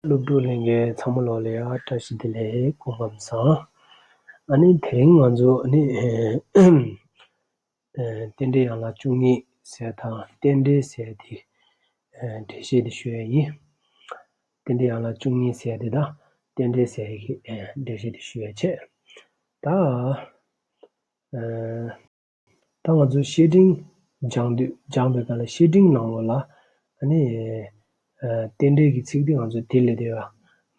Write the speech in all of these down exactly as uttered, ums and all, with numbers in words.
སློབ་ཕྲུག་ལྷན་རྒྱས་ཚང་མ་ལོག་ལ་ཡ་བཀྲ་ཤིས་བདེ་ལེགས། སྐུ་ཁམས་བཟང་། ཨ་ནི་དེ་རིང་ང་ཚོ་ཨ་ནི་ཨེ་རྟེན་འབྲེལ་ཡན་ལག་བཅུ་གཉིས་ཟེར་དང་རྟེན་འབྲེལ་ཟེར་དེ་ཨེ་འགྲེལ་བཤད་དེ་ཞུ་ཡ་ཡིན། རྟེན་འབྲེལ་ཡན་ལག་བཅུ་གཉིས་ཟེར་དེ་དང་རྟེན་འབྲེལ་ཟེར་གྱི་ཨེ་འགྲེལ་བཤད་དེ་ཞུ་ཡ་བྱས། ད་ཨེ་ད་ང་ཚོ་བཤེས་སྤྲིང་སྦྱང་དུས་སྦྱང་པའི་སྐབས་ལ་བཤེས་སྤྲིང་ནང་ལོགས་ལ་ཨ་ནི་ཨ་རྟེན་འབྲེལ་གྱི་ཚིག་དེ་ང་ཚོ་དེ་ལས་དེ་བ།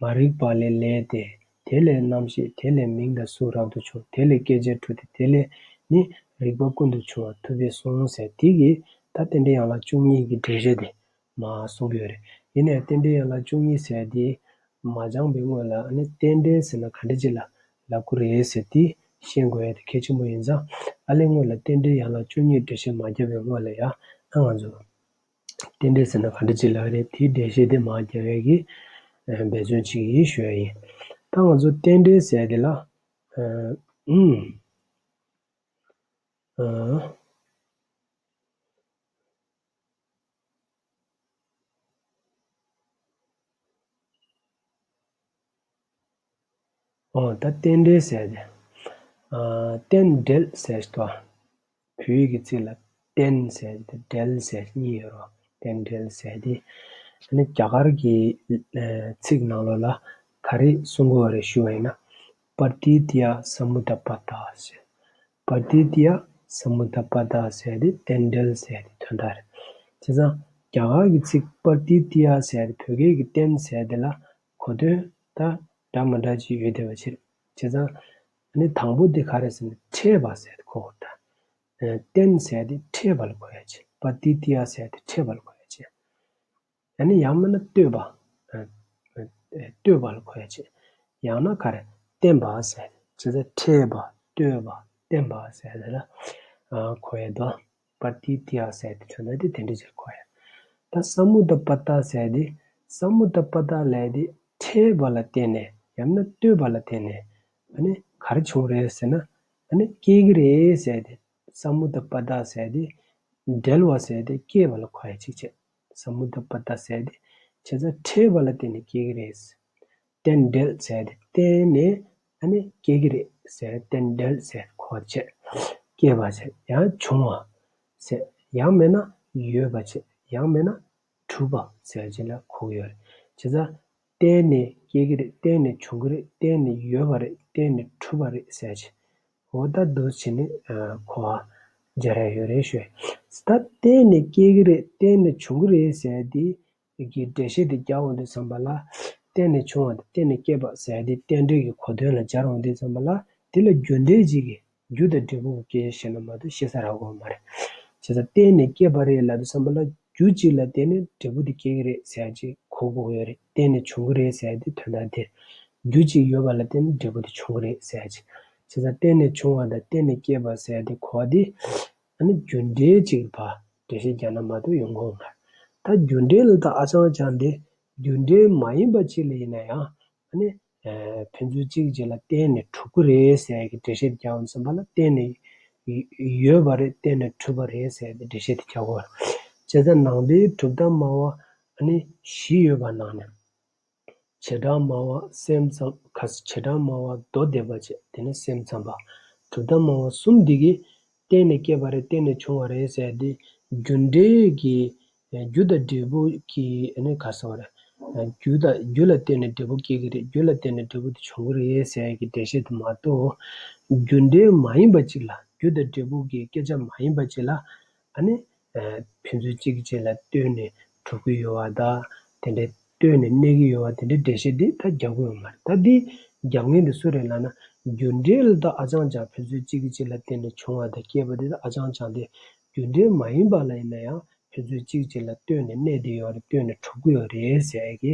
མ་རིག་པ་ལས་ལས་ཏེ། དེ་ལས་རྣམ་ཤེས། དེ་ལས་མིང་དང་གཟུགས་རབ་ཏུ་བྱུང་། དེ་ལས་སྐད་ཅིག་དྲུག་སྟེ། དེ་ལས་ནི་རིག་པ་ཀུན་ཏུ་འབྱུང་བ་ཐུབ་པས་གསུངས་ཟེར་དེ་གིས་ད་རྟེན་འབྲེལ་ཡན་ལག་བཅུ་གཉིས་ཀྱི་འགྲེལ་བཤད་དེ་མར་གསུང་གི་ཡོད་རེད། ཡིན་ནའི་རྟེན་འབྲེལ་ཡན་ལག་བཅུ་གཉིས་ཟེར་དེ་མ་སྦྱངས་པའི་སྔོན་ལ་ཨ་ནི་རྟེན་འབྲེལ་ཟེར་ན་ག་འདྲ་ཅིག་ལ་ལབ་དགོས་རེད་ཟེར་དེ་ཤེས་དགོས་ཡ་དེ་གལ་ཆེན་པོ་ཡིན་ཙང་། ཨ་ལས་སྔོན་ལ་རྟེན་འབྲེལ་ཡན་ལག་བཅུ་གཉིས་འགྲེལ་བཤད་མ་བརྒྱབ་པའི་སྔོན་ལ་ཡ་ཨ་ང་ཚོ་རྟེན་འབྲེལ་ཟེར་ན་ག་འདྲ་ཅིག་ལབ་རེད་དེའི་འགྲེལ་བཤད་དེ་མར་རྒྱབ་ཡ་གི་འབད་བརྩོན་བྱེད་ཀྱི་ཡིན་ཞུ་ཡ་ཡིན། ད་ང་ཚོ་རྟེན་འབྲེལ་ཟེར་དེ་ལ་ཨ་ཨུམ་ཨ། འོ་ད་རྟེན་འབྲེལ་ཟེར་ཏེ། ཨ་རྟེན་འབྲེལ་ཟེར་ཏོ། བོད་ཡིག་གི་ཚིག་ལ་རྟེན་ཟེར་ཏེ་འབྲེལ་ཟེར་གཉིས་ཡོད་རོ། རྟེན་འབྲེལ་ཟེར་ཏེ། ཨ་ནི་རྒྱ་གར་གྱི་ཚིག་ནང་ལོགས་ལ་ག་རེ་གསུང་གི་ཡོད་རེད་ཞུ་བ་ཡིན་ན། པྲ་ཏི་ཏི་ཡ་སྨུ་ཏ་པ་ཏ་ཟེར། པྲ་ཏི་ཏི་ཡ་སྨུ་ཏ་པ་ཏ་ཟེར་ཏེ་རྟེན་འབྲེལ་ཟེར་ཏེ་དོན་དག་རེད། བྱས་ཙང་རྒྱ་གར་གྱི་ཚིག་པྲ་ཏི་ཏི་ཡ་ཟེར་ཏེ་བོད་སྐད་ཀྱི་རྟེན་ཟེར་དེ་ལ་གོ་དོན་ད་འདྲ་མི་འདྲ་ཅིག་ཡོད་བསྡད་པ་ཕྱིར། བྱས་ཙང་ཨ་ནི་དང་པོ་དེ་ག་རེ་ཟེར་ན་འཕྲད་པ་ཟེར་ཏེ་གོ་དགོས་ད། རྟེན་ཟེར་དེ་འཕྲད་པ་ལ་གོ་ཡ་བྱས། པྲ་ཏི་ཏི་ཡ་ཟེར་དེ་འཕྲད་པ་ལ་གོ་ཡ་བྱས། ཨ་ནི་ཡང་མིན་ན་ལྟོས་པ། ལྟོས་པ་ལ་གོ་ཡ་བྱས། ཡང་ན་ག་རེ་བརྟེན་པ་ཟེར། བྱས་ཙང་འཕྲད་པ་ལྟོས་པ་བརྟེན་པ་ཟེར་དེ་ལ་གོ་ཡ་དོ། པྲ་ཏི་ཏི་ཡ་ཟེར་དེ་དོན་དག་དེ་དེ་འདྲ་ཅིག་གོ་ཡ། ད་སྨུ་ཏ་པ་ཏ་ཟེར་དེ་སྨུ་ཏ་པ་ཏ་ལས་དེ་འཕྲད་པ་ལ་བརྟེན་ནས་ཡང་ན་ལྟོས་པ་ལ་བརྟེན་ནས་ཨ་ནི་ག་རེ་བྱུང་རེད་ཟེར་ན་ཨ་ནི་སྐྱེ་གི་རེད་ཟེར་དེ་སྨུ་ཏ་པ་ཏ་ཟེར་དེ་འབྲེལ་བ་ཟེར་དེ་སྐྱེས་པ་ལ་གོ་ཡ་གཅིག་བྱས། སྨུ་ཏ་པ་ཏ་ཟེར་དེ་བྱས་ཙང་འཕྲད་པ་ལ་བརྟེན་ནས་སྐྱེ་གི་རེད། རྟེན་འབྲེལ་ཟེར་དེ་བརྟེན་ནས་ཨ་ནི་སྐྱེ་གི་རེད་ཟེར་རྟེན་འབྲེལ་ཟེར་གོ་བྱས། སྐྱེས་པ་ཟེར་ཡང་བྱུང་བ་ཟེར་ཡང་མེད་ན་ཡོད་པ་བྱས་ཡང་མེད་ན་གྲུབ་པ་ཟེར་བྱས་ལ་གོ་གི་ཡོད་རེད། བྱས་ཙང་བརྟེན་ནས་སྐྱེ་གི་རེད། བརྟེན་ནས་བྱུང་གི་རེད། བརྟེན་ནས་ཡོད་པ་རེད། བརྟེན་ནས་གྲུབ་པ་རེད་ཟེར་བྱས། འོ་ད་འདུག་བྱས་ནས་གོ་བ་སྦྱར་ཡ་ཡོད་རེད་ཞུ། ད་བརྟེན་ནས་སྐྱེ་གི་རེད། བརྟེན་ནས་བྱུང་གི་རེད་ཟེར་དེ་གི་འགྲེལ་བཤད་དེ་རྒྱག་འོང་དུས་ཙམ་པ་ལ་བརྟེན་ནས་བྱུང་བ་དང་བརྟེན་ནས་སྐྱེས་པ་ཟེར་དེ་རྟེན་འབྲེལ་གྱི་གོ་དོན་ལ་སྦྱར་འོང་དུས་ཙམ་པ་ལ་དེ་ལ་རྒྱུ་འབྲས་གཅིག་གི་རྒྱུ་དང་འབྲས་བུ་གི་སྐད་ཆ་བཤད་ན་མ་གཏོགས་བཤད་ས་རག་གི་མ་རེད། བྱས་ཙང་བརྟེན་ནས་སྐྱེས་པ་རེད་ལབ་དུས་ཙམ་པ་ལ་རྒྱུ་གཅིག་ལ་བརྟེན་ནས་འབྲས་བུ་དེ་སྐྱེ་གི་རེད་ཟེར་ཡ་གཅིག་གོ་དགོས་ཡོད་རེད། བརྟེན་ནས་བྱུང་གི་རེད་ཟེར་ཡ་དེ་དོན་དག་དེ་རེད། རྒྱུ་གཅིག་ཡོད་པ་ལ་བརྟེན་ནས་འབྲས་བུ་དེ་བྱུང་གི་རེད་ཟེར་ཡ་གཅིག་བྱས་ཙང་བརྟེན་ནས་བྱུང་བ་དང་བརྟེན་ནས་སྐྱེས་པ་ཟེར་ཡ་དེ་གོ་བ་དེ་ཨ་ནི་རྒྱུ་འབྲས་གཅིག་ཕར་འགྲེལ་བཤད་རྒྱག་ན་མ་གཏོགས་ཡོང་གི་ཡོད་མ་རེད། ད་རྒྱུ་འབྲས་ལ་ད་ཨ་ཅང་ཅང་དེ་རྒྱུ་འབྲས་མ་ཡིན་པ་གཅིག་ལ་ཡིན་ན་ཡང་ཨ་ནི། ཕན་ཚུན་གཅིག་གཅིག་ལ་བརྟེན་ནས་གྲུབ་ཀྱི་རེད་ཟེར་གྱི་འགྲེལ་བཤད་རྒྱག་འོང་ཙམ་པ་ལ་བརྟེན་ནས་ཡོད་པ་རེད། བརྟེན་ནས་གྲུབ་པ་རེད་ཟེར་གྱི་འགྲེལ་བཤད་དེ་རྒྱག་དགོས། བྱས་ཙང་ནང་པའི་གྲུབ་མཐའ་སྨྲ་བ་ཨ་ནི་བཞི་ཡོད་པ་ནང་ནས། བྱེ་བྲག་སྨྲ་བ་སེམས་ཙམ་ཁ་བྱེ་བྲག་སྨྲ་བ་མདོ་སྡེ་པ་བྱས་དེ་ནས་སེམས་ཙམ་པ། གྲུབ་མཐའ་སྨྲ་བ་གསུམ་འདི་གིས། བརྟེན་ནས་སྐྱེས་པ་རེད། བརྟེན་ནས་བྱུང་བ་རེད་ཟེར་ཏེ། རྒྱུ་འབྲས་ཀྱི་རྒྱུ་དང་འབྲས་བུ་གི་ཨ་ནི་ག་ཟེར་བ་རེད། རྒྱུ་དང་རྒྱུ་ལ་བརྟེན་ནས་འབྲས་བུ་སྐྱེ་གི་རེད། རྒྱུ་ལ་བརྟེན་ནས་འབྲས་བུ་དེ་བྱུང་གི་རེད་ཟེར་ཡ་གི་འགྲེལ་བཤད་དེ་མ་གཏོགས། རྒྱུ་འབྲས་མ་ཡིན་པ་ཅིག་ལ་རྒྱུ་དང་འབྲས་བུ་གི་སྐད་ཆ་མ་ཡིན་པ་ཅིག་ལ་ཨ་ནི་ཕན་ཚུན་གཅིག་གིས་གཅིག་ལ་ལྟོས་ནས་གྲུབ་ཀྱི་ཡོད་པ་དང་དེ་འདྲའི། ལྟོས་ནས་གནས་ཀྱི་ཡོད་པ་དེ་འདྲའི་འགྲེལ་བཤད་འདི་ད་རྒྱག་གི་ཡོད་མ་རེད། ད་འདི་རྒྱབ་ངེས་འདི་སུ་རེད་ལབ་ན་རྒྱུ་འབྲས་ལ་ད་ཨ་ཅང་ཅང་ཕན་ཚུན་གཅིག་གིས་གཅིག་ལ་བརྟེན་ནས་བྱུང་བ་དང་སྐྱེས་པ་འདི་ད་ཨ་ཅང་ཅང་དེ་རྒྱུ་འབྲས་མ་ཡིན་པ་ལ་ཡིན་ན་ཡང་ཕན་ཚུན་གཅིག་གཅིག་ལ་ལྟོས་ནས་གནས་བསྡད་ཡོད་རེད། ལྟོས་ནས་གྲུབ་ཀྱི་ཡོད་རེད་ཟེར་ཡ་གི་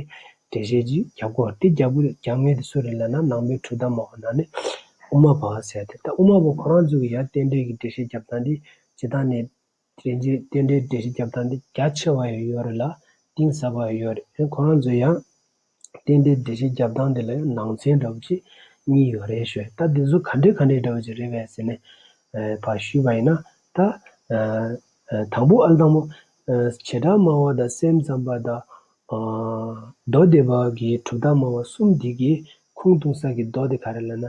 འགྲེལ་བཤད་ཅིག་རྒྱབ་དགོས་རེད། དེ་རྒྱབ་རྒྱབ་ངེས་འདི་སུ་རེད་ལབ་ན་ནང་པའི་གྲུབ་མཐའ་སྨྲ་བ་ནང་ནས་དབུ་མ་པ་ཟེར་དེ། ད་དབུ་མ་པ་ཁོ་རང་ཚོ་གི་ཡ་རྟེན་འབྲེལ་གྱི་འགྲེལ་བཤད་རྒྱབ་སྟངས་འདི་སྤྱིར་བཏང་ནས། རྟེན་འབྲེལ་རྟེན་འབྲེལ་འགྲེལ་བཤད་རྒྱབ་སྟངས་འདི་རྒྱ་ཆེ་བ་ཡང་ཡོད་རེད་ལ་གཏིང་ཟབ་པ་ཡང་ཡོད་རེད། ཁོ་རང་ཚོ་ཡང་རྟེན་འབྲེལ་འགྲེལ་བཤད་རྒྱབ་སྟངས་འདི་ལ་ཡང་ནང་ཚན་འདྲ་བོ་ཅིག་གཉིས་ཡོད་རེད་ཞུ། ད་འདི་ཚོ་ག་འདྲའི་ག་འདྲའི་འདྲ་བོ་ཅིག་རེད་པས་ཟེར་ནས་ཕར་ཞུས་པ་ཡིན་ན། ད་དང་པོ་ཨ་ལ་དང་པོ་བྱེ་བྲག་སྨྲ་བ་དང་སེམས་ཙམ་པ་དང་ མདོ་སྡེ་པ་གི་གྲུབ་མཐའ་སྨྲ་བ་གསུམ་འདི་གི་ཁུངས་གཏུགས་ས་གི་མདོ་དེ་ག་རེ་ལབ་ན།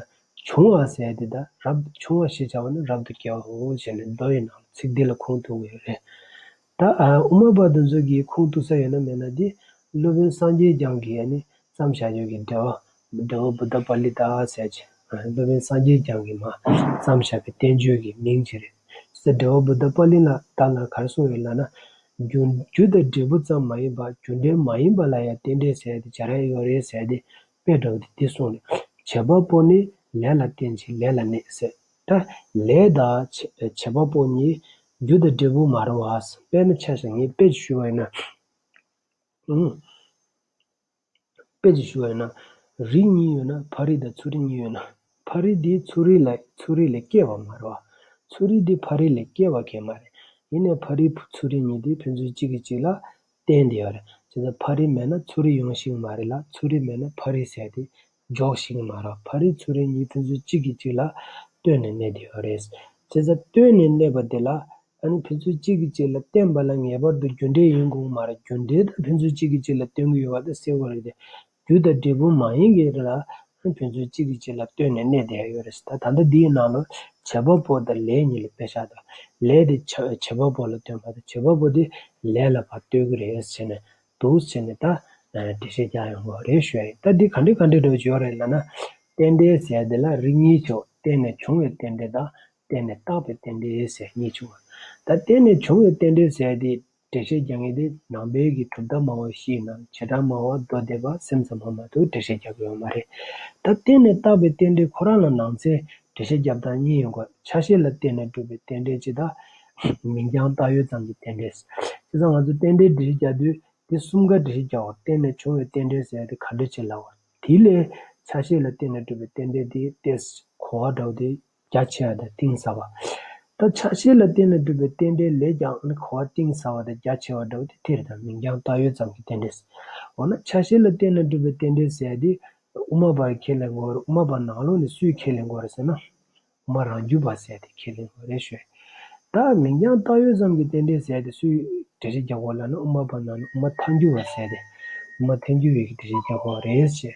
བྱུང་བ་ཟེར་དེ་ད་རབ་བྱུང་བ་ཞེས་བྱ་བ་ནི་རབ་ཏུ་སྐྱེ་བའོ་ཞེས་ནས་མདོ་ཡི་ནང་ཚིག་འདི་ལ་ཁུངས་གཏུགས་ཡོད་རེད། ད་དབུ་མ་པ་དེ་ཚོ་གི་ཁུངས་གཏུགས་ས་ཡོད་ན་མེད་ན་དེ་སློབ་དཔོན་སངས་རྒྱས་བསྐྱངས་ཀྱིས་ནི་བརྩམས་བཞག་ཡོད་ཀྱི་འགྲེལ་པ། འགྲེལ་པ་བུདྡྷ་པཱ་ལི་ཏ་ཟེར་གྱི་སློབ་དཔོན་སངས་རྒྱས་བསྐྱངས་ཀྱིས་མ་བརྩམས་བཞག་པའི་བསྟན་བཅོས་ཀྱི་མིང་ཅིག་རེད། ཟེར་འགྲེལ་པ་བུདྡྷ་པཱ་ལི་ལ་ཏ་ལ་ག་རེ་གསུངས་ཡོད་ལབ་ན། རྒྱུ་རྒྱུ་དང་འབྲས་བུ་ཙམ་མ་ཡིན་པར་རྒྱུ་འབྲས་མ་ཡིན་པ་ལ་ཡང་རྟེན་འབྲེལ་ཟེར་ཡ་དེ་སྦྱར་ཡ་ཡོད་རེད་ཟེར་ཡ་དེ་དཔེ་འདྲ་བོ་དེ་འདི་གསུངས་ནས། བྱེད་པ་པོ་ནི་ལས་ལ་བརྟེན་ཅིང་ལས་ལ་གནས་ཟེར། ད་ལས་དང་བྱེད་བྱེད་པ་པོ་གཉིས་རྒྱུ་དང་འབྲས་བུ་མ་རེད་བ། དཔེར་ན་ཆ་བཞག་ངས་དཔེ་ཞུས་པ་ཡིན་ན། ཨང་། དཔེ་ཅིག་ཞུ་བ་ཡིན་ན། རི་གཉིས་ཡོད་ན་ཕ་རི་དང་མཚུར་རི་གཉིས་ཡོད་ན། ཕ་རི་འདི་མཚུར་རི་ལས་མཚུར་རི་ལས་སྐྱེ་བ་མ་རེད་བ། མཚུར་རི་འདི་ཕ་རི་ལས་སྐྱེ་བ་གང་ཡང་མ་རེད། ཡིན་ནའི་ཕ་རི་མཚུར་རི་གཉིས་འདི་ཕན་ཚུན་གཅིག་གིས་གཅིག་ལ་བརྟེན་བསྡད་ཡོད་རེད། བྱས་ཙང་ཕ་རི་མེད་ན་མཚུར་རི་ཡོང་ཤེས་ཀྱི་མ་རེད་ལ། མཚུར་རི་མེད་ན་ཕ་རི་ཟེར་དེ་འཇོག་ཤེས་ཀྱི་མ་རེད། ཕ་རི་མཚུར་རི་གཉིས་ཕན་ཚུན་གཅིག་གིས་གཅིག་ལ་ལྟོས་ནས་གནས་བསྡད་ཡོད་རེད། བྱས་ཙང་ལྟོས་ནས་གནས་པ་དེ་ལ། ཨ་ནི་ཕན་ཚུན་གཅིག་གིས་གཅིག་ལ་བརྟེན་པ་ལ་ངེས་པར་དུ་རྒྱུ་འབྲས་ཡིན་དགོས་མ་རེད། རྒྱུ་འབྲས་དང་ཕན་ཚུན་གཅིག་གིས་གཅིག་ལ་བརྟེན་གྱི་ཡོད་པ་དེ་གསལ་པོ་རེད་དེ། རྒྱུ་དང་འབྲས་བུ་མ་ཡིན་གྱི་རེད་ལ། ཨ་ནི་ཕན་ཚུན་གཅིག་གིས་གཅིག་ལ་ལྟོས་ནས་གནས་བསྡད་ཡོད་རེད། ད་ད་ལྟ་འདིའི་ནང་ལ་བྱེད་པ་པོ་དང་ལས་གཉིས་ལ་དཔེ་བཞག་དང་། ལས་དེ་བྱ་བྱེད་པ་པོ་ལ་ལྟོས་མ་གཏོགས་བྱེད་པ་པོ་དེ་ལས་ལ་ཕར་ལྟོས་ཀྱི་རེད་ཟེར་ནས་འདུག་ཟེར་ནས་ད་འགྲེལ་བཤད་རྒྱག་ཡོང་གི་རེད་ཞུ་ཡ་ཡིན། ད་འདི་ག་འདྲ་ག་འདྲ་འདྲ་བོ་ཅིག་ཡོད་རེད་ལབ་ན། རྟེན་འབྲེལ་ཟེར་དེ་ལ་རིགས་གཉིས་ཆོག་བརྟེན་ནས་བྱུང་བའི་རྟེན་འབྲེལ་དང་། བརྟེན་ནས་བཏགས་པའི་རྟེན་འབྲེལ་ཟེར་གཉིས་བྱུང་བ། ད་བརྟེན་ནས་བྱུང་བའི་རྟེན་འབྲེལ་ཟེར་དེ་འགྲེལ་བཤད་རྒྱག་མཁན་དེ་ནང་པའི་གི་གྲུབ་མཐའ་སྨྲ་བ་བཞི་ཡིན་ན་བྱེ་བྲག་སྨྲ་བ་མདོ་སྡེ་པ་སེམས་ཙམ་པ་མ་གཏོགས་འགྲེལ་བཤད་རྒྱག་གི་ཡོད་མ་རེད། ད་བརྟེན་ནས་བཏགས་པའི་རྟེན་འབྲེལ་ཁོ་རང་ལ་ནང་ཚན་འགྲེལ་བཤད་རྒྱབ་སྟངས་གཉིས་ཡོད་དགོས། ཆ་ཤས་ལ་བརྟེན་ནས་གྲུབ་པའི་རྟེན་འབྲེལ་གཅིག་དང་། མིང་རྐྱང་བཏགས་ཡོད་ཙམ་གྱི་རྟེན་འབྲེལ། བྱས་ཙང་ང་ཚོ་རྟེན་འབྲེལ་འགྲེལ་བཤད་རྒྱག་དུས་དེ་གསུམ་ཀ་འགྲེལ་བཤད་རྒྱག་པར་བརྟེན་ནས་བྱུང་བའི་རྟེན་འབྲེལ་ཟེར་ཡ་དེ་ག་འདྲ་ཅིག་ལབ་པ། དེ་ལས་ཆ་ཤས་ལ་བརྟེན་ནས་གྲུབ་པའི་རྟེན་འབྲེལ་དེ་ཏོག་ཙམ་གོ་བ་འདྲ་བོ་དེ་རྒྱ་ཆེ་བ་དང་གཏིང་ཟབ་པ། ད་ཆ་ཤས་ལ་བརྟེན་ནས་གྲུབ་པའི་རྟེན་འབྲེལ་ལས་ཀྱང་ཨ་ནི་གོ་བ་གཏིང་ཟབ་པ་དང་རྒྱ་ཆེ་བ་འདྲ་བོ་དེ་དེ་རེད། ད་མིང་རྐྱང་བཏགས་ཡོད་ཙམ་གྱི་རྟེན་འབྲེལ། འོ་ན་ཆ་ཤས་ལ་བརྟེན་ནས་གྲུབ་པའི་རྟེན་འབྲེལ་ཟེར་ཡ་དེ་དབུ་མ་པར་ཁས་ལེན་དགོས་རེད། དབུ་མ་པ་ནང་ལོགས་ནས་སུས་ཁས་ལེན་དགོས་རེད་ཟེར་ན། དབུ་མ་རང་རྒྱུད་པ་ཟེར་དེ་ཁས་ལེན་དགོས་རེད་ཞུ། ད་མིང་རྐྱང་བཏགས་ཡོད་ཙམ་གྱི་རྟེན་འབྲེལ་ཟེར་དེ་སུས་འགྲེལ་བཤད་རྒྱག་དགོས་ལབ་ན། དབུ་མ་པ་ནང་ནས་དབུ་མ་ཐལ་འགྱུར་བ་ཟེར་དེ། དབུ་མ་ཐལ་འགྱུར་བའི་གི་འགྲེལ་བཤད་རྒྱག་དགོས་རེད་ཞེས་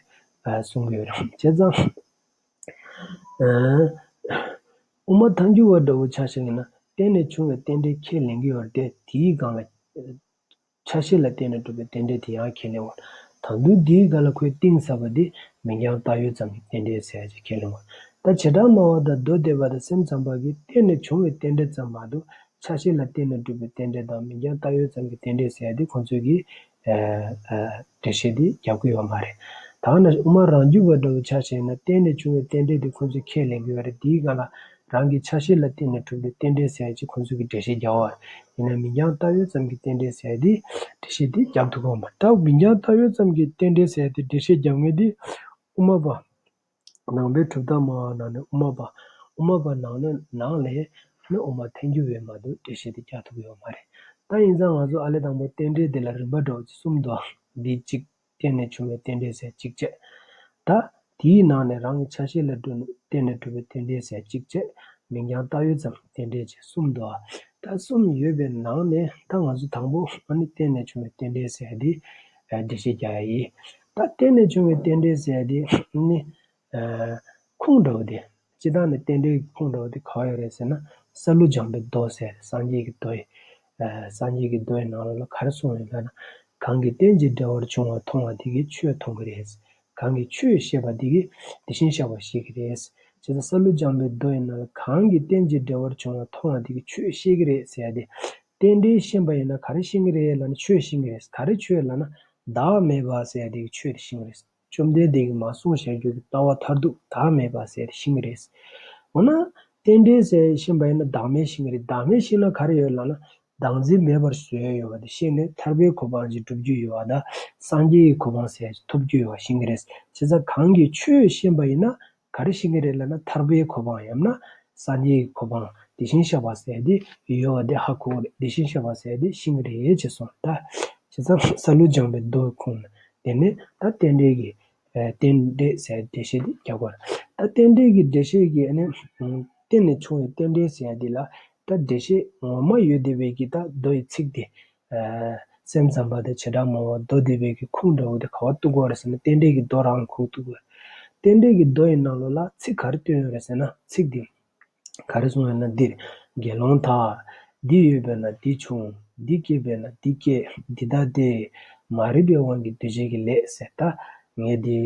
གསུང་གི་ཡོད་རེད། བྱས་ཙང་། ཨ། དབུ་མ་ཐལ་འགྱུར་བ་འདྲ་བོ་ཆ་བཞག་ན་བརྟེན་ནས་བྱུང་བའི་རྟེན་འབྲེལ་ཁས་ལེན་གྱི་ཡོད་རེད་དེ། དེའི་སྒང་ལ། ཆ་ཤས་ལ་བརྟེན་ནས་གྲུབ་པའི་རྟེན་འབྲེལ་དེ་ཡང་ཁས་ལེན་པ། ད་དུང་དེའི་སྒང་ལ་ཁོས་གཏིང་ཟབ་པ་དེ་མིང་རྐྱང་བཏགས་ཡོད་ཙམ་གྱི་རྟེན་འབྲེལ་ཟེར་ཡ་ཅིག་ཁས་ལེན་པ། ད་བྱེ་བྲག་སྨྲ་བ་དང་མདོ་སྡེ་པ་དང་སེམས་ཙམ་པ་གིས་བརྟེན་ནས་བྱུང་བའི་རྟེན་འབྲེལ་ཙམ་མ་གཏོགས་ཆ་ཤས་ལ་བརྟེན་ནས་གྲུབ་པའི་རྟེན་འབྲེལ་དང་མིང་རྐྱང་བཏགས་ཡོད་ཙམ་གྱི་རྟེན་འབྲེལ་ཟེར་ཡ་དེ་ཁོང་ཚོས་ཀྱིས་ཨ་ཨ་འགྲེལ་བཤད་དེ་རྒྱབ་ཀྱི་ཡོད་མ་རེད། ད་ནི་དབུ་མ་རང་རྒྱུད་པ་འདྲ་བོ་ཆ་བཞག་ན་བརྟེན་ནས་བྱུང་བའི་རྟེན་འབྲེལ་དེ་ཁོང་ཚོས་ཁས་ལེན་གྱི་ཡོད་རེད། དེའི་སྒང་ལ། རང་གི་ཆ་ཤས་ལ་བརྟེན་ནས་གྲུབ་པའི་རྟེན་འབྲེལ་ཟེར་ཡ་ཅིག་ཁོང་ཚོས་ཀྱིས་འགྲེལ་བཤད་རྒྱག་པ་རེད། ཡིན་ན་མིང་རྐྱང་བཏགས་ཡོད་ཙམ་གྱི་རྟེན་འབྲེལ་ཟེར་ཡ་དེ་འགྲེལ་བཤད་དེ་རྒྱབ་ཐུབ་ཀྱི་ཡོད་མ་རེད། ད་མིང་རྐྱང་བཏགས་ཡོད་ཙམ་གྱི་རྟེན་འབྲེལ་ཟེར་ཡ་དེ་འགྲེལ་བཤད་རྒྱབ་མཁན་དེ་དབུ་མ་པ། ནང་པའི་གྲུབ་མཐའ་སྨྲ་བ་ནང་ནས་དབུ་མ་པ། དབུ་མ་པ་ནང་ནས་ནང་ལས་ནི་དབུ་མ་ཐལ་འགྱུར་བས་མ་གཏོགས་འགྲེལ་བཤད་དེ་རྒྱག་ཐུབ་ཀྱི་ཡོད་མ་རེད། ད་ཡིན་ཙང་ང་ཚོ་ཨ་ལས་དང་པོ་རྟེན་འབྲེལ་དེ་ལ་རིམ་པ་འདྲ་བོ་ཅིག་གསུམ་འདུག་འདི་གཅིག་བརྟེན་ནས་བྱུང་བའི་རྟེན་འབྲེལ་ཟེར་གཅིག་བྱས། ད་དེའི་ནང་ནས་རང་གི་ཆ་ཤས་ལ་བརྟེན་ནས་གྲུབ་པའི་རྟེན་འབྲེལ་ཟེར་གཅིག་བྱས། མིང་རྐྱང་བཏགས་ཡོད་ཙམ་རྟེན་འབྲེལ་བྱས་གསུམ་འདུག་ད་གསུམ་ཡོད་པའི་ནང་ནས་ད་ང་ཚོ་དང་པོ་ཨ་ནི་བརྟེན་ནས་བྱུང་བའི་རྟེན་འབྲེལ་ཟེར་དེ་འགྲེལ་བཤད་རྒྱག་ཡ་ཡིན། ད་བརྟེན་ནས་བྱུང་བའི་རྟེན་འབྲེལ་ཟེར་དེ་ནི་ཁུངས་འདྲ་བོ་དེ། སྤྱིར་བཏང་ནས་རྟེན་འབྲེལ་གྱི་ཁུངས་འདྲ་བོ་དེ་ག་བ་ཡོད་རེད་ཟེར་ན། སཱ་ལུ་སྦྱངས་པའི་མདོ་ཟེར་སངས་རྒྱས་ཀྱི་མདོ་ཡི། ཨ་སངས་རྒྱས་ཀྱི་མདོ་ཡི་ནང་ལོགས་ལ་ག་རེ་གསུངས་ཡོད་ལབ་ན། གང་གིས་རྟེན་ཅིང་འབྲེལ་བར་འབྱུང་བ་མཐོང་བ་དེ་གིས་ཆོས་མཐོང་གི་རེད། གང་གིས་ཆོས་ཤེས་པ་དེ་གིས་དེ་བཞིན་གཤེགས་པ་ཤེས་ཀྱི་རེད། བྱས་ཙང་སཱ་ལུ་སྦྱངས་པའི་མདོ་ཡི་ནང་ལ་གང་གིས་རྟེན་ཅིང་འབྲེལ་བར་འབྱུང་བ་མཐོང་བ་དེ་གིས་ཆོས་ཤེས་ཀྱི་རེད་ཟེར་ཡ་དེ། རྟེན་འབྲེལ་ཤེས་པ་ཡིན་ན་ག་རེ་ཤེས་ཀྱི་རེད་ལབ་ན་ཆོས་ཤེས་ཀྱི་རེད། ག་རེ་ཆོས་ལབ་ན་བདག་མེད་པ་ཟེར་ཡ་དེ་གིས་ཆོས་དེ་ཤེས་ཀྱི་རེད། བཅོམ་ལྡན་འདས་ཀྱིས་མ་གསུངས་བཞག་རྒྱུ་གི་ལྟ་བ་མཐར་ཐུག་བདག་མེད་པ་ཟེར་ཤེས་ཀྱི་རེད། འོ་ན། རྟེན་འབྲེལ་ཟེར་ཤེས་པ་ཡིན་ན་བདག་མེད་ཤེས་ཀྱི་རེད། བདག་མེད་ཤེས་ན་ག་རེ་ཡོད་ལབ་ན། བདག་འཛིན་མེད་པར་བཟོས་ཡོད་པ་དེ་ཤེས་ནས་ཐར་པའི་གོ་འཕང་ཅིག་སྒྲུབ་རྒྱུ་ཡོད་པ་དང་སངས་རྒྱས་ཀྱི་གོ་འཕང་ཟེར་ཐོབ་རྒྱུ་ཡོད་པ་ཤེས་ཀྱི་རེད། བྱས་ཙང་གང་གིས་ཆོས་ཤེས་པ་ཡིན་ན་ག་རེ་ཤེས་ཀྱི་རེད་ལབ་ན་ཐར་པའི་གོ་འཕང་ཡང་ན་སངས་རྒྱས་ཀྱི་གོ་འཕང་དེ་བཞིན་གཤེགས་པ་ཟེར་དེ་ཡོད་པ་དེ་ཧ་གོ་གི་རེད། དེ་བཞིན་གཤེགས་པ་ཟེར་དེ་ཤེས་ཀྱི་རེད་ཅེས་གསུངས། ད་བྱས་ཙང་སཱ་ལུ་སྦྱངས་པའི་མདོའི་ཁུངས་ལ་དེ་ནས་ད་རྟེན་འབྲེལ་གྱི། རྟེན་འབྲེལ་ཟེར་འགྲེལ་བཤད་འདི་རྒྱག་དགོས་རེད། ད་རྟེན་འབྲེལ་གྱི་འགྲེལ་བཤད་ཀྱི་ཨ་ནི། བརྟེན་ནས་བྱུང་བའི་རྟེན་འབྲེལ་ཟེར་ཡ་འདི་ལ་ད་འགྲེལ་བཤད་ངོ་མ་ཡོད་བསྡད་པའི་གི་ད་མདོ་ཡི་ཚིག་དེ། སེམས་ཙམ་པ་དེ་བྱེ་བྲག་སྨྲ་བ་མདོ་སྡེ་པའི་གི་ཁུངས་འདྲ་བོ་དེ་ག་བ་གཏུག་དགོས་རེད་ཟེར་ན་རྟེན་འབྲེལ་གྱི་མདོ་རང་ཁུངས་གཏུག་དགོས། རྟེན་འབྲེལ་གྱི་མདོ་ཡི་ནང་ལོགས་ལ་ཚིག་ག་རེ་བཏོན་ཡོད་རེད་ཟེར་ན་ཚིག་འདི། ག་རེ་གསུངས་ཡོད་ན་འདིར། དགེ་སློང་དག་འདི་ཡོད་པས་ན་འདི་བྱུང་། འདི་སྐྱེས་པས་ན་འདི་སྐྱེས། འདི་ལྟ་སྟེ། མ་རིག་པའི་དབང་གིས་འདུས་བྱས་ཀྱི་ལས་ཟེར། ད་ངས་འདི་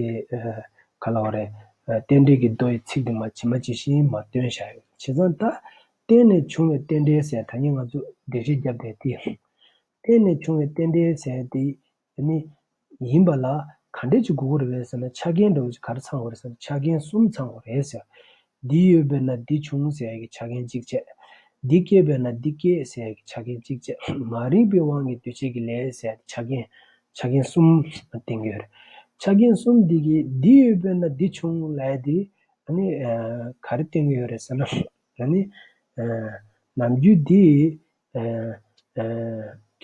ག་ལ་བ་རེད། རྟེན་འབྲེལ་གྱི་མདོ་ཡི་ཚིག་འདི་མ་ཇི་མ་ཇི་བཞིན་མ་བཏོན་བཞག་ཡོད། བྱས་ཙང་ད་རྟེན་ནས་བྱུང་བའི་རྟེན་འབྲེལ་ཟེར་ད་ངས་ང་ཚོ་འགྲེལ་བཤད་བརྒྱབ་བསྡད་དེ། རྟེན་ནས་བྱུང་བའི་རྟེན་འབྲེལ་ཟེར་དེ་ནི་ཡིན་པ་ལ་ག་འདྲས་ཅིག་དགོས་ཀྱི་རེད་ཟེར་ན་ཆ་རྐྱེན་འདྲ་བོ་ཅིག་ག་རེ་ཚང་དགོས་རེད་ཟེར་ན་ཆ་རྐྱེན་གསུམ་ཚང་དགོས་རེད་ཟེར། འདི་ཡོད་པས་ན་འདི་བྱུང་ཟེར་ཡ་གི་ཆ་རྐྱེན་གཅིག་བྱས། འདི་སྐྱེས་པས་ན་འདི་སྐྱེས་ཟེར་ཡ་གི་ཆ་རྐྱེན་གཅིག་བྱས། མ་རིག་པའི་དབང་གིས་འདུས་བྱས་ཀྱི་ལས་ཟེར་ཡ་གི་ཆ་རྐྱེན་ཆ་རྐྱེན་གསུམ་བསྟན་གྱི་ཡོད་རེད། ཆ་རྐྱེན་གསུམ་འདི་གི་འདི་ཡོད་པས་ན་འདི་བྱུང་ལབ་ཡ་འདི་ཨ་ནི་ག་རེ་བསྟན་གྱི་ཡོད་རེད་ཟེར་ན་ཨ་ནི་ནམ་རྒྱུན་འདི།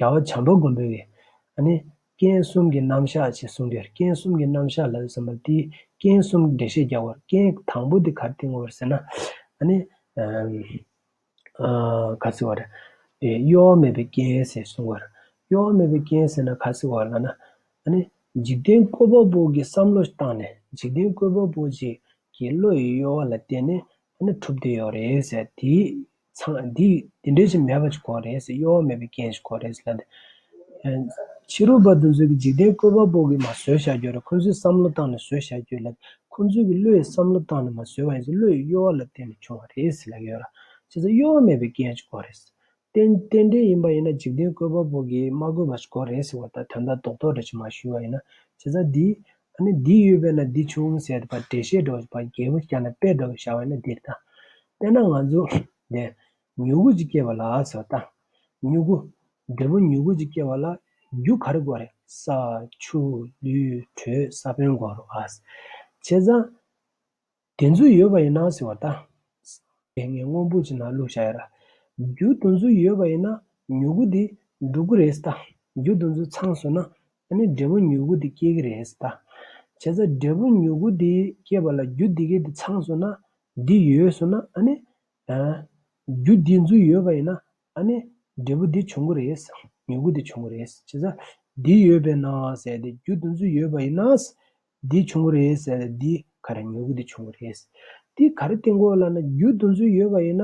རྒྱལ་བ་བྱམས་པ་མགོན་པོས་ཨ་ནི་རྐྱེན་གསུམ་གྱི་རྣམ་གཞག་ཅེས་གསུངས་ཏེ་རྐྱེན་གསུམ་གྱི་རྣམ་གཞག་ལབ་ཙམ་པ་དེ་རྐྱེན་གསུམ་འགྲེལ་བཤད་རྒྱག་པར་རྐྱེན་དང་པོ་དེ་ག་རེ་བསྟན་དགོས་པར་ཟེར་ན་ཨ་ནི་ག་ཟེར་བ་རེད། གཡོ་བ་མེད་པའི་རྐྱེན་ཟེར་གསུངས་པར་གཡོ་བ་མེད་པའི་རྐྱེན་ཟེར་ན་ག་ཟེར་བ་རེད་ལབ་ན་ཨ་ནི་འཇིག་རྟེན་བཀོད་པ་པོ་གི་བསམ་བློ་བཏང་ནས་འཇིག་རྟེན་བཀོད་པ་པོ་ཅིག་གི་བློ་ཡི་གཡོ་བ་ལ་བརྟེན་ནས་ཨ་ནི་གྲུབ་བསྡད་ཡོད་རེད་ཟེར་དེའི། ཚང་འདི་འདི་འདྲས་ཞིག་མེད་པ་ཞིག་དགོས་རེད་ཟེར། གཡོ་བ་མེད་པའི་རྐྱེན་ཞིག་དགོས་རེད་ཟེར་ལབ་འདི། ཕྱི་རོལ་པ་དེ་ཚོ་གི་འཇིག་རྟེན་བཀོད་པ་པོ་གིས་མ་བཟོས་བཞག་རྒྱུ་རེད། ཁོ་ཚོའི་བསམ་བློ་བཏང་ནས་བཟོས་བཞག་རྒྱུ་ལ་ཁོ་ཚོ་གི་བློ་ཡི་བསམ་བློ་བཏང་ནས་མ་བཟོས་པ་ཡིན་ཙང་བློ་ཡི་གཡོ་བ་ལ་བརྟེན་ནས་བྱུང་བ་རེད་ཟེར་ལབ་ཡོད་ར། བྱས་ཙང་གཡོ་བ་མེད་པའི་རྐྱེན་ཞིག་དགོས་རེད། རྟེན་རྟེན་འབྲེལ་ཡིན་པ་ཡིན་ན་འཇིག་རྟེན་བཀོད་པ་པོ་གིས་མ་བཀོད་པ་ཞིག་དགོས་རེད་ཟེར་བ་དང་དོན་དག་རྡོག་རྡོག་རེ་ཞིག་མ་ཞུས་པ་ཡིན་ན་བྱས་ཙང་འདི་ཨ་ནི་འདི་ཡོད་པས་ན་འདི་བྱུང་ཟེར་བ་འགྲེལ་བཤད་འགྲོ་བ་རྒྱས་པོ་བྱས་ན་དཔེ་འགྲོ་བ་བཞག་པ་ཡིན་ན་འདིར་ད། དཔེར་ན་ང་ཚོ་འདི་མྱུ་གུ་ཅིག་སྐྱེ་བ་ལ་ཟེར་བ་དང་། མྱུ་གུ། འབྲས་བུ་མྱུ་གུ་ཅིག་སྐྱེ་བ་ལ་རྒྱུ་ག་རེ་དགོས་རེད། ས། ཆུ། ལུད། དྲོད། ས་བོན་དགོས་རེད་བ། བྱས་ཙང་། དེ་ཚོ་ཡོད་པ་ཡིན་ན་ཟེར་བ་དང་། དེ་ངས་སྔོན་པོ་ཅིག་ནང་བླུགས་བཞག་ཡོད་ར། རྒྱུ་དེ་ཚོ་ཡོད་པ་ཡིན་ན་མྱུ་གུ་དེ་འགྲུབ་ཀྱི་རེད་ཟེར་ད། རྒྱུ་དེ་ཚོ་ཚང་སོང་ན་ཨ་ནི་འབྲས་བུ་མྱུ་གུ་དེ་སྐྱེ་གི་རེད་ཟེར་ད། བྱས་ཙང་འབྲས་བུ་མྱུ་གུ་དེ་སྐྱེ་བ་ལ་རྒྱུ་དེ་གས་དེ་ཚང་སོང་ན་འདི་ཡོད་སོང་ན་ཨ་ནི། རྒྱུ་འདི་ཚོ་ཡོད་པ་ཡིན་ན་ཨ་ནི་འབྲས་བུ་འདི་བྱུང་གི་རེད། མྱུ་གུ་འདི་བྱུང་གི་རེད། བྱས་ཙང་འདི་ཡོད་པས་ན་ཟེར་ཏེ་རྒྱུ་འདི་ཚོ་ཡོད་པ་ཡིན་ན་འདི་བྱུང་གི་རེད་ཟེར་ཏེ་འདི་ག་རེ་མྱུ་གུ་འདི་བྱུང་གི་རེད། འདི་ག་རེ་བསྟན་དགོས་ལབ་ན་རྒྱུ་འདི་ཚོ་ཡོད་པ་ཡིན་ན་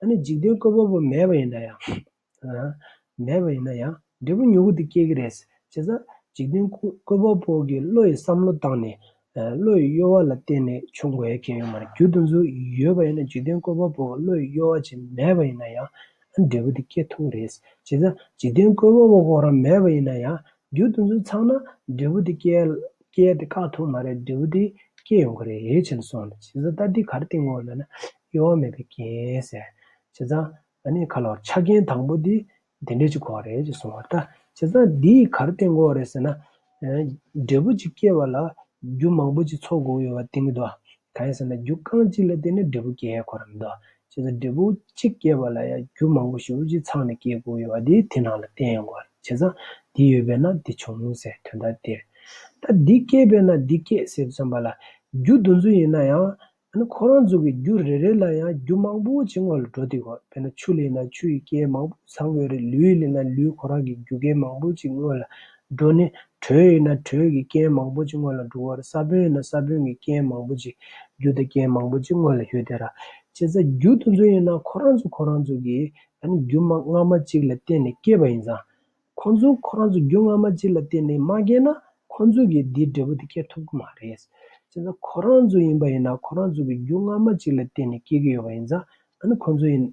ཨ་ནི་འཇིག་རྟེན་བཀོད་པ་པོ་མེད་པ་ཡིན་ན་ཡང་། མེད་པ་ཡིན་ན་ཡང་འབྲས་བུ་མྱུ་གུ་དེ་སྐྱེ་གི་རེད། བྱས་ཙང་འཇིག་རྟེན་བཀོད་པ་པོ་གི་བློ་ཡི་བསམ་བློ་བཏང་ནས་བློ་ཡི་གཡོ་བ་ལ་བརྟེན་ནས་བྱུང་དགོས་ཡ་གང་ཡང་ཡོད་མ་རེད། རྒྱུ་དེ་ཚོ་ཡོད་པ་ཡིན་ན་འཇིག་རྟེན་བཀོད་པ་པོ་གི་བློ་ཡི་གཡོ་བ་ཅིག་མེད་པ་ཡིན་ན་ཡང་འབྲས་བུ་དེ་སྐྱེ་ཐུབ་ཀྱི་རེད། བྱས་ཙང་འཇིག་རྟེན་བཀོད་པ་པོ་ཁོ་རང་མེད་པ་ཡིན་ན་ཡང་རྒྱུ་དེ་ཚོ་ཚང་ན་འབྲས་བུ་དེ་སྐྱེ་སྐྱེ་དེ་བཀག་ཐུབ་མ་རེད། འབྲས་བུ་དེ་སྐྱེ་ཡོང་གི་རེད་ཅེས་གསུངས་ནས། བྱས་ཙང་ད་འདི་ག་རེ་བསྟན་དགོས་ལབ་ན་གཡོ་བ་མེད་པའི་རྐྱེན་ཟེར། བྱས་ཙང་། ཨ་ནི་ཁ་ལོར་ཆ་རྐྱེན་དང་པོ་འདི་འདི་འདྲས་ཅིག་དགོས་རེད་ཅེས་གསུངས་པ་ད། བྱས་ཙང་འདིས་ག་རེ་བསྟན་དགོས་རེད་ཟེར་ན། འབྲས་བུ་ཅིག་སྐྱེ་བ་ལ་རྒྱུ་མང་པོ་ཅིག་ཚོགས་དགོས་ཡོད་པ་བསྟན་གྱི་འདུག་གང་ཡིན་ཟེར་ན་རྒྱུ་རྐང་གཅིག་ལ་བརྟེན་ནས་འབྲས་བུ་སྐྱེ་ཡ་ཁོ་རང་མི་འདུག་བྱས་ཙང་འབྲས་བུ་གཅིག་སྐྱེ་བ་ལ་ཡང་རྒྱུ་མང་པོ་ཞེ་པོ་ཅིག་ཚང་ནས་སྐྱེ་དགོས་ཡོད་པ་འདི་དེ་ནང་ལ་བསྟན་ཡོང་དགོས་རེད། བྱས་ཙང་འདི་ཡོད་པས་ན་འདི་བྱུང་ཟེར་དོན་དག་དེ་རེད། ད་འདི་སྐྱེས་པས་ན་འདི་སྐྱེས་ཟེར་བསམ་པ་ལ་རྒྱུ་དེ་ཚོ་ཡིན་ན་ཡང་། ཨ་ནི་ཁོ་རང་ཚོ་གི་རྒྱུ་རེ་རེ་ལ་ཡང་རྒྱུ་མང་པོ་ཅིག་སྔོན་ལ་འགྲོ་དེ་གོ་དཔེར་ན་ཆུ་ལ་ཡིན་ན་ཆུ་ཡི་རྐྱེན་མང་པོ་ཚང་དགོས་རེད། ལུད་ལ་ཡིན་ན་ལུད་ཁོ་རང་གི་རྒྱུ་རྐྱེན་མང་པོ་ཅིག་སྔོན་ལ་འགྲོ་ནི། དྲོད་ཡིན་ན་དྲོད་ཀྱི་རྐྱེན་མང་པོ་ཅིག་སྔོན་ལ་འགྲོ་གི་རེད། ས་བོན་ཡིན་ན་ས་བོན་གྱི་རྐྱེན་མང་པོ་ཅིག་རྒྱུ་དང་རྐྱེན་མང་པོ་ཅིག་སྔོན་ལ་ཡོད་དེ་ར། བྱས་ཙང་རྒྱུ་དེ་ཚོ་ཡིན་ན་ཁོ་རང་ཚོ་ཁོ་རང་ཚོ་གི་ཨ་ནི་རྒྱུ་མ་སྔ་མ་ཅིག་ལ་བརྟེན་ནས་སྐྱེས་པ་ཡིན་ཙང་། ཁོང་ཚོ་ཁོ་རང་ཚོ་རྒྱུ་སྔ་མ་གཅིག་ལ་བརྟེན་ནས་མ་སྐྱེས་ན་ཁོང་ཚོ་གིས་འདིའི་འབྲས་བུ་དེ་སྐྱེ་ཐུབ་ཀྱི་མ་རེད། བྱས་ཙང་ཁོ་རང་ཚོ་ཡིན་པ་ཡིན་ན་ཁོ་རང་ཚོ་གི་རྒྱུ་སྔ་མ་གཅིག་ལ་བརྟེན་ནས་སྐྱེ་གི་ཡོད་པ་ཡིན་ཙང་ཨ་ནི་ཁོང་ཚོ་ཡིན་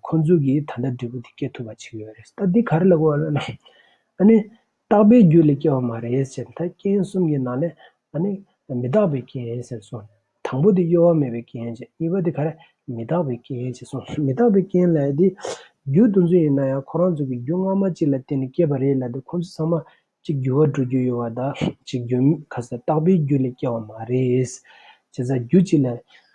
ཁོང་ཚོ་གིས་ད་ལྟ་འབྲས་བུ་དེ་སྐྱེ་ཐུབ་པ་བྱེད་ཀྱི་ཡོད་རེད། ད་འདི་ག་རེ་ལབ་དགོས་ལབ་ན་ཨ་ནི་རྟག་པའི་རྒྱུ་ལས་སྐྱེ་བ་མ་རེད་ཟེར། ད་རྐྱེན་གསུམ་གྱི་ནང་ནས་ཨ་ནི་མི་རྟག་པའི་རྐྱེན་ཟེར་སོང་། དང་པོ་དེ་གཡོ་བ་མེད་པའི་རྐྱེན་བྱས། གཉིས་པ་དེ་ག་རེ། མི་རྟག་པའི་རྐྱེན་བྱས་སོང་། མི་རྟག་པའི་རྐྱེན་ལབ་ཡ་དེ་རྒྱུ་དེ་ཚོ་ཡིན་ན་ཡང་ཁོ་རང་ཚོ་གི་རྒྱུ་སྔ་མ་གཅིག་ལ་བརྟེན་ནས་སྐྱེས་པ་རེད་ལབ་དུས་ཁོང་ཚོ་ཚང་མ་གཅིག་འགྱུར་བ་འགྲོ་རྒྱུ་ཡོད་པ་དང་གཅིག་རྒྱུ་ག་ས་རྟག་པའི་རྒྱུ་ལས་སྐྱེ་བ་མ་རེད། བྱས་ཙང་རྒྱུ་གཅིག་ལ་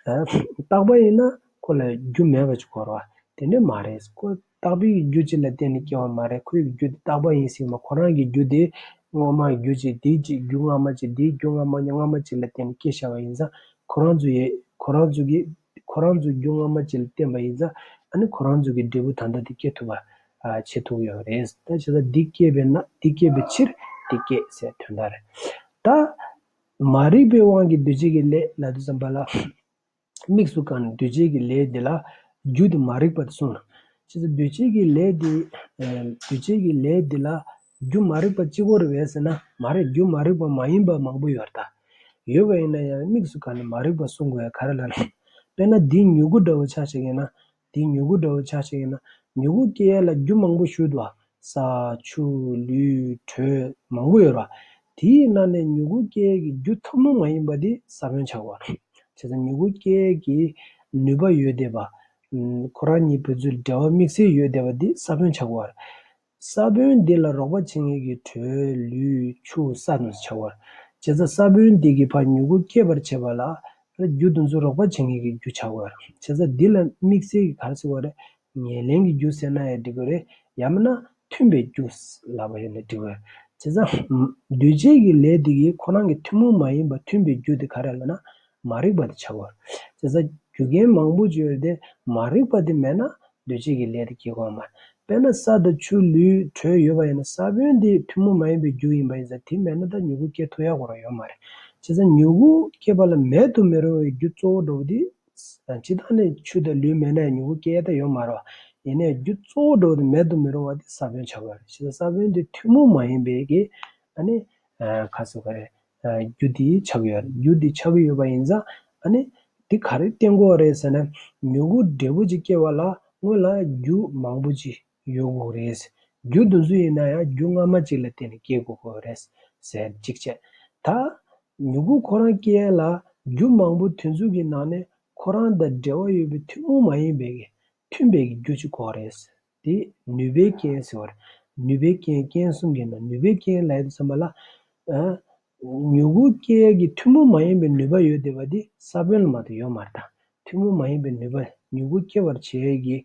རྟག་པ་ཡིན་ན་ཁོ་ལ་རྒྱུ་མེད་པ་ཅིག་དགོས་རེད་བ། དེ་འདྲ་མ་རེད། ཁོ་རྟག་པའི་རྒྱུ་གཅིག་ལ་བརྟེན་ནས་སྐྱེ་བ་མ་རེད། ཁོའི་རྒྱུ་དེ་རྟག་པ་ཡིན་ཟེར་མ། ཁོ་རང་གི་རྒྱུ་དེ་སྔོན་མ་རྒྱུ་གཅིག་དེའི་གཅིག་རྒྱུ་སྔ་མ་གཅིག་དེའི་རྒྱུ་སྔ་མ་སྔ་མ་གཅིག་ལ་བརྟེན་ནས་སྐྱེ་བཞག་པ་ཡིན་ཙང་ཁོ་རང་ཚོ་ཡི་ཁོ་རང་ཚོ་གི་ཁོ་རང་ཚོ་རྒྱུ་སྔ་མ་གཅིག་ལ་བརྟེན་པ་ཡིན་ཙང་ཨ་ནི་ཁོ་རང་ཚོ་གི་འབྲས་བུ་ད་ལྟ་དེ་སྐྱེ་ཐུབ་པ། བྱེད་ཐུབ་ཡོད་རེད། ད་བྱས་ཙང་འདི་སྐྱེས་པས་ན་འདི་སྐྱེས་པའི་ཕྱིར་འདི་སྐྱེས་ཟེར་དོན་དག་རེད། ད་མ་རིག་པའི་དབང་གིས་འདུས་བྱས་ཀྱི་ལས་ལབ་དུས་ཙམ་པ་ལ། དམིགས་སུ་བཀར་ནས་འདུས་བྱས་ཀྱི་ལས་འདི་ལ་རྒྱུ་དེ་མ་རིག་པ་དེ་གསུངས་ལ། བྱས་ཙང་འདུས་བྱས་ཀྱི་ལས་འདི། འདུས་བྱས་ཀྱི་ལས་འདི་ལ་རྒྱུ་མ་རིག་པ་གཅིག་པོ་རེད་པས་ཟེར་ན་མ་རེད། རྒྱུ་མ་རིག་པ་མ་ཡིན་པ་མང་པོ་ཡོད་རེད་ད། ཡོད་པ་ཡིན་ན་ཡང་དམིགས་སུ་བཀར་ནས་མ་རིག་པ་གསུང་དགོས་ཡ་ག་རེ་ལབ་ན། དཔེར་ན་འདིའི་མྱུ་གུ་འདྲ་བོ་ཆ་བཞག་ཡིན་ན། འདིའི་མྱུ་གུ་འདྲ་བོ་ཆ་བཞག་ཡིན་ན། མྱུ་གུ་སྐྱེ་ཡ་ལ་རྒྱུ་མང་པོ་ཞིག་འདུག་ཨ། ས། ཆུ། ལུད། དྲོད། མང་པོ་ཡོད་རེད་པ། དེའི་ནང་ནས་མྱུ་གུ་སྐྱེ་ཡས་ཀྱི་རྒྱུ་ཐུན་མོང་མ་ཡིན་པ་དེ་ས་བོན་ཆགས་པ་རེད། བྱས་ཙང་མྱུ་གུ་སྐྱེ་ཡས་ཀྱི་ནུས་པ་ཡོད་བསྡད་པ། ཨམ། ཁོ་རང་གཉིས་བུ་ཚོའི་འབྲེལ་བ་དམིགས་བསལ་ཡོད་བསྡད་པ་དེ་ས་བོན་ཆགས་པ་རེད། ས་བོན་འདི་ལ་རོགས་པ་བྱེད་མཁན་གྱི་དྲོད། ལུད། ཆུ། ས་དེ་ཚོ་ཆགས་པ་རེད། བྱས་ཙང་ས་བོན་འདི་གིས་ཕར་མྱུ་གུ་སྐྱེད་པར་བྱེད་པ་ལ་རྒྱུ་དེ་ཚོ་རོགས་པ་བྱེད་མཁན་གྱི་རྒྱུ་ཆགས་པ་རེད། བྱས་ཙང་འདི་ལ་དམིགས་བསལ་གྱི་ག་རེ་ཟེར་བ་རེད། ཉེར་ལེན་གྱི་རྒྱུ་ཟེར་ན་ཡང་འགྲིག་གི་རེད། ཡང་མིན་ན་མཐུན་པའི་རྒྱུ་ལབ་པ་ཡིན་ན་འགྲིག་གི་རེད། བྱས་ཙང་འདུས་བྱས་ཀྱི་ལས་འདི་གིས་ཁོ་རང་གི་ཐུན་མོང་མ་ཡིན་པ་མཐུན་པའི་རྒྱུ་དེ་ག་རེ་ལབ་ན་མ་རིག་པ་དེ་ཆགས་པ་རེད། བྱས་ཙང་རྒྱུ་རྐྱེན་མང་པོ་ཅིག་ཡོད་དེ་མ་རིག་པ་དེ་མེད་ན་འདུས་བྱས་ཀྱི་ལས་དེ་སྐྱེ་གི་ཡོད་མ་རེད། དཔེར་ན་ས་དང་ཆུ། ལུད། དྲོད་ཡོད་པ་ཡིན་ན་ས་བོན་དེ་ཐུན་མོང་མ་ཡིན་པའི་རྒྱུ་ཡིན་པ་ཡིན་ཙང་དེ་མེད་ན་ད་མྱུ་གུ་སྐྱེ་ཐུབ་ཡ་ཁོ་རང་ཡོད་མ་རེད། བྱས་ཙང་མྱུ་གུ་སྐྱེ་བ་ལ་མེད་དུ་མི་རུང་བའི་རྒྱུ་གཙོ་བོ་འདྲ་བོ་དེ། སྤྱིར་བཏང་ནས་ཆུ་དང་ལུད་མེད་ན་ཡང་མྱུ་གུ་སྐྱེ་ཡ་ད་ཡོད་མ་རེད་པ། ཡིན་ནའི་རྒྱུ་གཙོ་བོ་འདྲ་བོ་དེ་མེད་དུ་མི་རུང་བ་དེ་ས་བོན་ཆགས་ཀྱི་ཡོད་རེད། བྱས་ཙང་ས་བོན་དེ་ཐུན་མོང་མ་ཡིན་པའི་གི་ཨ་ནི་ཁ་སོ་ག་རེ་རྒྱུ་དེ་ཆགས་ཀྱི་ཡོད་རེད། རྒྱུ་དེ་ཆགས་ཀྱི་ཡོད་པ་ཡིན་ཙང་ཨ་ནི་དེ་ག་རེ་བསྟན་དགོས་རེད་ཟེར་ན་མྱུ་གུ་འབྲས་བུ་ཅིག་སྐྱེ་བ་ལ་སྔོན་ལ་རྒྱུ་མང་པོ་ཅིག་ཡོད་དགོས་རེད། རྒྱུ་དེ་ཚོ་ཡིན་ན་ཡང་རྒྱུ་སྔ་མ་ཅིག་ལ་བརྟེན་ནས་སྐྱེ་དགོས་ཀྱི་རེད་ཟེར་གཅིག་བྱས། ད་མྱུ་གུ་ཁོ་རང་སྐྱེ་ཡ་ལ་རྒྱུ་མང་པོ་དེ་ཚོ་གི་ནང་ནས་ཁོ་རང་དང་འབྲེལ་བ་ཡོད་པའི་ཐུན་མོང་མ་ཡིན་པའི་མཐུན་པའི་རྒྱུ་ཅིག་དགོས་རེད། དེ་ནུས་པའི་རྐྱེན་ཟེར་བ་རེད། ནུས་པའི་རྐྱེན། རྐྱེན་གསུམ་གྱི་ནང་ནུས་པའི་རྐྱེན་ལབ་ཡ་དེ་ཙམ་པ་ལ། ཨ། མྱུ་གུ་སྐྱེ་ཡ་གི་ཐུན་མོང་མ་ཡིན་པའི་ནུས་པ་ཡོད་བསྡད་པ་དེ་ས་བོན་ལ་མ་གཏོགས་ཡོད་མ་རེད་ད། ཐུན་མོང་མ་ཡིན་པའི་ནུས་པ། མྱུ་གུ་སྐྱེ་བར་བྱེད་ཡས་ཀྱི།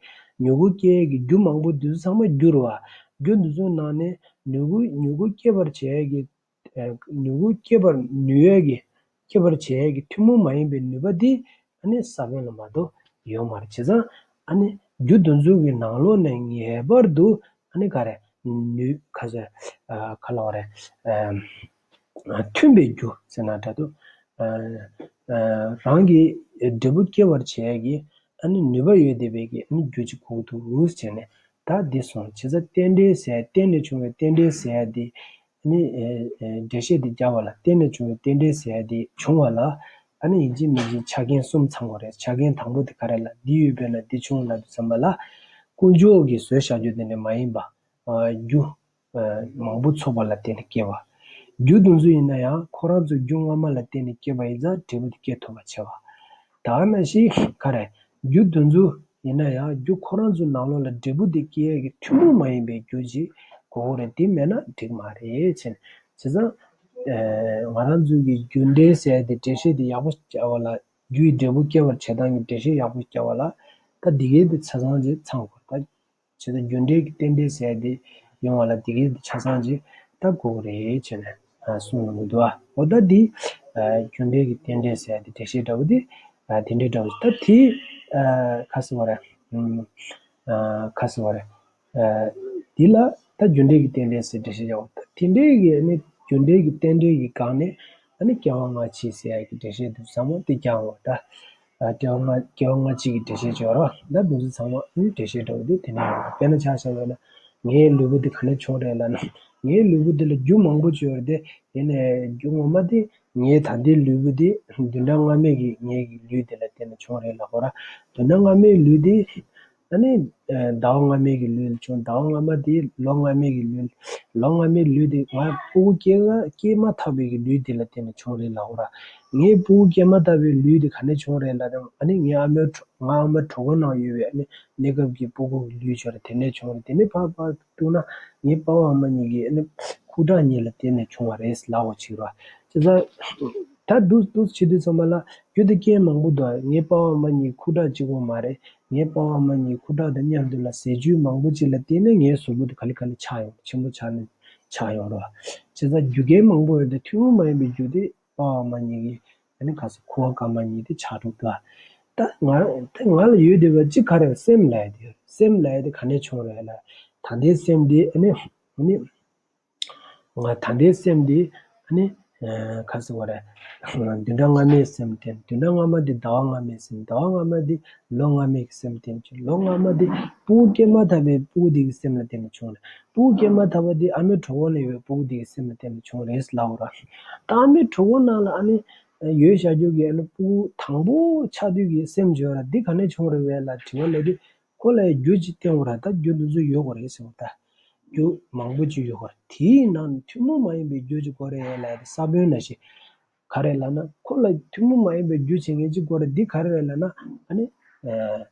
མྱུ་གུ་སྐྱེ་ཡས་ཀྱི་རྒྱུ་མང་པོ་འདི་ཚོ་ཚང་མ་རྒྱུ་རེད་པ། རྒྱུ་འདི་ཚོའི་ནང་ནས་མྱུ་གུ། མྱུ་གུ་སྐྱེ་བར་བྱེད་ཡས་ཀྱི། ཨ། མྱུ་གུ་སྐྱེ་བར་ནུས་ཡས་ཀྱི། སྐྱེ་བར་བྱེད་ཡས་ཀྱི་ཐུན་མོང་མ་ཡིན་པའི་ནུས་པ་འདི་ཨ་ནི་ས་བོན་ལ་མ་གཏོགས་ཡོད་མ་རེད། བྱས་ཙང་ཨ་ནི་རྒྱུ་འདི་ཚོ་གི་ནང་ལོགས་ནས་ངེས་པར་དུ་ཨ་ནི་ག་རེ། ནུས། ག་ཟེར། ཨ། ག་ལབ་དགོས་རེད། ཨ། མཐུན་པའི་རྒྱུ་ཟེར་ན་འདྲ་འདུག། ཨ། ཨ། རང་གི་འབྲས་བུ་སྐྱེ་བར་བྱེད་ཡས་ཀྱི་ཨ་ནི་ནུས་པ་ཡོད་བསྡད་པའི་གི་ཨ་ནི་རྒྱུ་ཅིག་དགོས་འདུག་ཟེར་ནས་ད་འདི་སོང་། བྱས་ཙང་རྟེན་འབྲེལ་ཟེར། རྟེན་ནས་བྱུང་བའི་རྟེན་འབྲེལ་ཟེར་ཡ་འདི་ཨ་ནི། ཨ། ཨ། འགྲེལ་བཤད་འདི་རྒྱག་པ་ལ་རྟེན་ནས་བྱུང་བའི་རྟེན་འབྲེལ་ཟེར་ཡ་འདི་བྱུང་བ་ལ་ཨ་ནི་ཡིན་གཅིག་མིན་གཅིག་ཆ་རྐྱེན་གསུམ་ཚང་དགོས་རེད། ཆ་རྐྱེན་དང་པོ་དེ་ག་རེ་ལབ། འདི་ཡོད་པས་ན་འདི་བྱུང་ལབ་དུས་ཙམ་པ་ལ་དཀོན་མཆོག་གིས་བཟོས་བཞག་རྒྱུ་དེ་འདྲ་མ་ཡིན་པ། ཨ། རྒྱུ། ཨ། མང་པོ་ཚོགས་པ་ལ་བརྟེན་ནས་སྐྱེ་བ། རྒྱུ་དེ་ཚོ་ཡིན་ན་ཡང་ཁོ་རང་ཚོ་རྒྱུ་སྔ་མ་ལ་བརྟེན་ནས་སྐྱེས་པ་ཡིན་ཙང་འབྲས་བུ་དེ་སྐྱེ་ཐུབ་པ་བྱེད་པ། ད་ག་ནང་བཞིན་ག་རེ། རྒྱུ་དེ་ཚོ་ཡིན་ན་ཡང་རྒྱུ་ཁོ་རང་ཚོའི་ནང་ལོགས་ལ་འབྲས་བུ་དེ་སྐྱེ་ཡས་ཀྱི་ཐུན་མོང་མ་ཡིན་པའི་རྒྱུ་ཅིག་དགོས་རེད། དེ་མེད་ན་འགྲིག་མ་རེད་ཟེར། བྱས་ཙང་། ཨ། ང་རང་ཚོའི་གི་རྒྱུ་འབྲས་ཟེར་ཡ་དེ་འགྲེལ་བཤད་དེ་ཡག་པོ་རྒྱག་པ་ལ། རྒྱུ་ཡི་འབྲས་བུ་སྐྱེ་བར་བྱེད་སྟངས་ཀྱི་འགྲེལ་བཤད་ཡག་པོ་རྒྱག་པ་ལ་ད་འདི་གའི་དེ་ཆ་ཚང་ཅིག་ཚང་དགོས་ད། བྱས་ཙང་རྒྱུ་འབྲས་ཀྱི་རྟེན་འབྲེལ་ཟེར་ཡ་དེ་ཡོང་བ་ལ་འདི་གའི་དེ་ཆ་ཚང་ཅིག་ད་དགོས་ཀྱི་རེད་བྱས་ནས། ཨ། གསུངས་ཡོང་གི་འདུག་ཨ། འོ་ད་འདི། ཨ། རྒྱུ་འབྲས་ཀྱི་རྟེན་འབྲེལ་ཟེར་ཡ་དེ་འགྲེལ་བཤད་འདྲ་བོ་དེ། ཨ། དེ་འདྲའི་འདྲ་བོ་ཞིག་ད་དེ། ཨ། ག་ཟེར་བ་རེད། ཨ། ག་ཟེར་བ་རེད། ཨ། འདི་ལ་ད་རྒྱུ་འབྲས་ཀྱི་རྟེན་འབྲེལ་ཟེར་འགྲེལ་བཤད་རྒྱག་པ། ད་དེ་འདྲའི་གི་ནི་རྒྱུ་འབྲས་ཀྱི་རྟེན་འབྲེལ་གྱི་སྒང་ནས་ཨ་ནི་སྐྱེ་བ་སྔ་ཕྱི་ཟེར་ཡ་གི་འགྲེལ་བཤད་འདི་ཚང་མ་དེ་རྒྱག་འོང་ད། ཨ། སྐྱེ་བ་སྔ་སྐྱེ་བ་སྔ་ཕྱི་གི་འགྲེལ་བཤད་ཅིག་ཡོད་རེད་པ། ད་འདི་ཚོ་ཚང་མ་ཨ་ནི་འགྲེལ་བཤད་འདྲ་བོ་དེ་དེ་ནས་ཡོང་རེད། དཔེར་ན་ཆ་བཞག་པ་ན་ངའི་ལུས་པོ་འདི་ག་ནས་བྱུང་རེད་ལབ་ན། ངའི་ལུས་པོ་འདི་ལ་རྒྱུ་མང་པོ་ཅིག་ཡོད་རེད་དེ། དེ་ནས་རྒྱུ་ངོ་མ་དེ་ངའི་ད་ལྟའི་ལུས་པོ་འདི་བདུན་ཕྲག་སྔ་མའི་གི་ངའི་གི་ལུས་དེ་ལ་བརྟེན་ནས་བྱུང་རེད་ལབ་དགོས་རེད། བདུན་ཕྲག་སྔ་མའི་ལུས་དེ་ཨ་ནི་ཟླ་བ་སྔ་མའི་གི་ལུས་ལ་བྱུང་། ཟླ་བ་སྔ་མ་དེ་ལོ་སྔ་མའི་གི་ལུས། ལོ་སྔ་མའི་ལུས་དེ་ང་སྤུ་གུ་སྐྱེ་སྔ་སྐྱེས་མ་ཐག་པའི་གི་ལུས་དེ་ལ་བརྟེན་ནས་བྱུང་རེད་ལབ་དགོས་རེད། ངའི་སྤུ་གུ་སྐྱེས་མ་ཐག་པའི་ལུས་དེ་ག་ནས་བྱུང་རེད་ལབ་དང་ཨ་ནི་ངའི་ཨ་མའི་གྲོ་ང་ཨ་མ་གྲོད་ཁོག་ནང་ཡོད་པའི་ཨ་ནི་གནས་སྐབས་ཀྱི་སྤུ་གུ་གི་ལུས་ཅིག་ཡོད་རེད། དེ་ནས་བྱུང་རེད། དེ་ནས་ཕར་ཕར་གཏུགས་ན་ངའི་པ་ཕ་ཨ་མ་གཉིས་ཀྱི་ཨ་ནི་ཁུག་དྲག་གཉིས་ལ་བརྟེན་ནས་བྱུང་བ་རེད་ལབ་དགོས་ཅིག་རེད། བྱས་ཙང་ད་འདུག་འདུག་བྱེད་དུས་ཙམ་པ་ལ་རྒྱུ་དེ་རྐྱེན་མང་པོ་འདུག། ངའི་པ་ཕ་ཨ་མ་གཉིས་ཁུག་དྲག་གཅིག་པོ་མ་རེད། ངའི་པ་ཕ་ཨ་མ་གཉིས་ཁུག་དྲག་དང་མཉམ་དུ་ལ་ཟས་བཅུད་མང་པོ་ཅིག་ལ་བརྟེན་ནས་ངའི་གཟུགས་པོ་དེ་ག་ལེ་ག་ལེ་ཆགས་ཡོང་། ཆེན་པོ་ཆགས་ནས་ཆགས་ཡོང་རེད། བྱས་ཙང་རྒྱུ་རྐྱེན་མང་པོ་ཡོད་དེ་ཐུན་མོང་མ་ཡིན་པའི་རྒྱུ་དེ་པ་ཕ་ཨ་མ་གཉིས་ཀྱི་ཨ་ནི་ག་ས་ཁུ་བ་སྐར་མ་གཉིས་དེ་ཆགས་འགྲོ་འདུག། ད་ང་ད་ང་ལ་ཡོད་བསྡད་པ་གཅིག་ག་རེ་སེམས་ལབ་ཡ་དེ་ཡོད། སེམས་ལབ་ཡ་དེ་ག་ནས་བྱུང་རེད་ལ། ད་ལྟའི་སེམས་འདི་ཨ་ནི་ཨ་ནི། ང་ད་ལྟའི་སེམས་འདི་ཨ་ནི་ཨ་ག་ཟེར་བ་རེད། བདུན་ཕྲག་སྔ་མའི་སེམས་དེ། བདུན་ཕྲག་སྔ་མ་འདི་ཟླ་བ་སྔ་མའི་སེམས། ཟླ་བ་སྔ་མ་འདི་ལོ་སྔ་མའི་སེམས་དེ། ལོ་སྔ་མ་འདི་སྤུ་གུ་སྐྱེས་མ་ཐག་པའི་སྤུ་གུ་དེ་གི་སེམས་ལ་བརྟེན་ནས་བྱུང་རེད། སྤུ་གུ་སྐྱེས་མ་ཐག་པ་འདི་ཨ་མའི་གྲོད་ཁོག་ནས་ཡོད་པའི་སྤུ་གུ་དེ་གི་སེམས་ལ་བརྟེན་ནས་བྱུང་རེད་ལབ་པ་རེད། ད་ཨ་མའི་གྲོད་ཁོག་ནང་ལ་ཨ་ནི་ཡོད་བཞག་རྒྱུ་གི་ཨ་ནི་སྤུ་གུ་དང་པོ་ཆགས་དུས་ཀྱི་སེམས་བྱོས་ར་འདི་ག་ནས་བྱུང་རེད་བས་ལ་དྲི་བ་ལབ་དུས། ཁོ་ལ་རྒྱུ་ཅིག་བསྟན་དགོས་ར། ད་རྒྱུ་འདི་ཚོ་ཡོད་དགོས་རེད་ཟེར་བ་ད། རྒྱུ་མང་པོ་ཅིག་ཡོད་དགོས་རེད། དེའི་ནང་ནས་ཐུན་མོང་མ་ཡིན་པའི་རྒྱུ་ཅིག་དགོས་རེད་ལབ་ཡ་དེ་ས་བོན་ནང་བཞིན། ག་རེ་ལབ་ན་ཁོ་ལ་ཐུན་མོང་མ་ཡིན་པའི་རྒྱུ་བྱེད་མཁན་ཅིག་དགོས་རེད། འདི་ག་རེ་རེད་ལབ་ན་ཨ་ནི་ཨེ་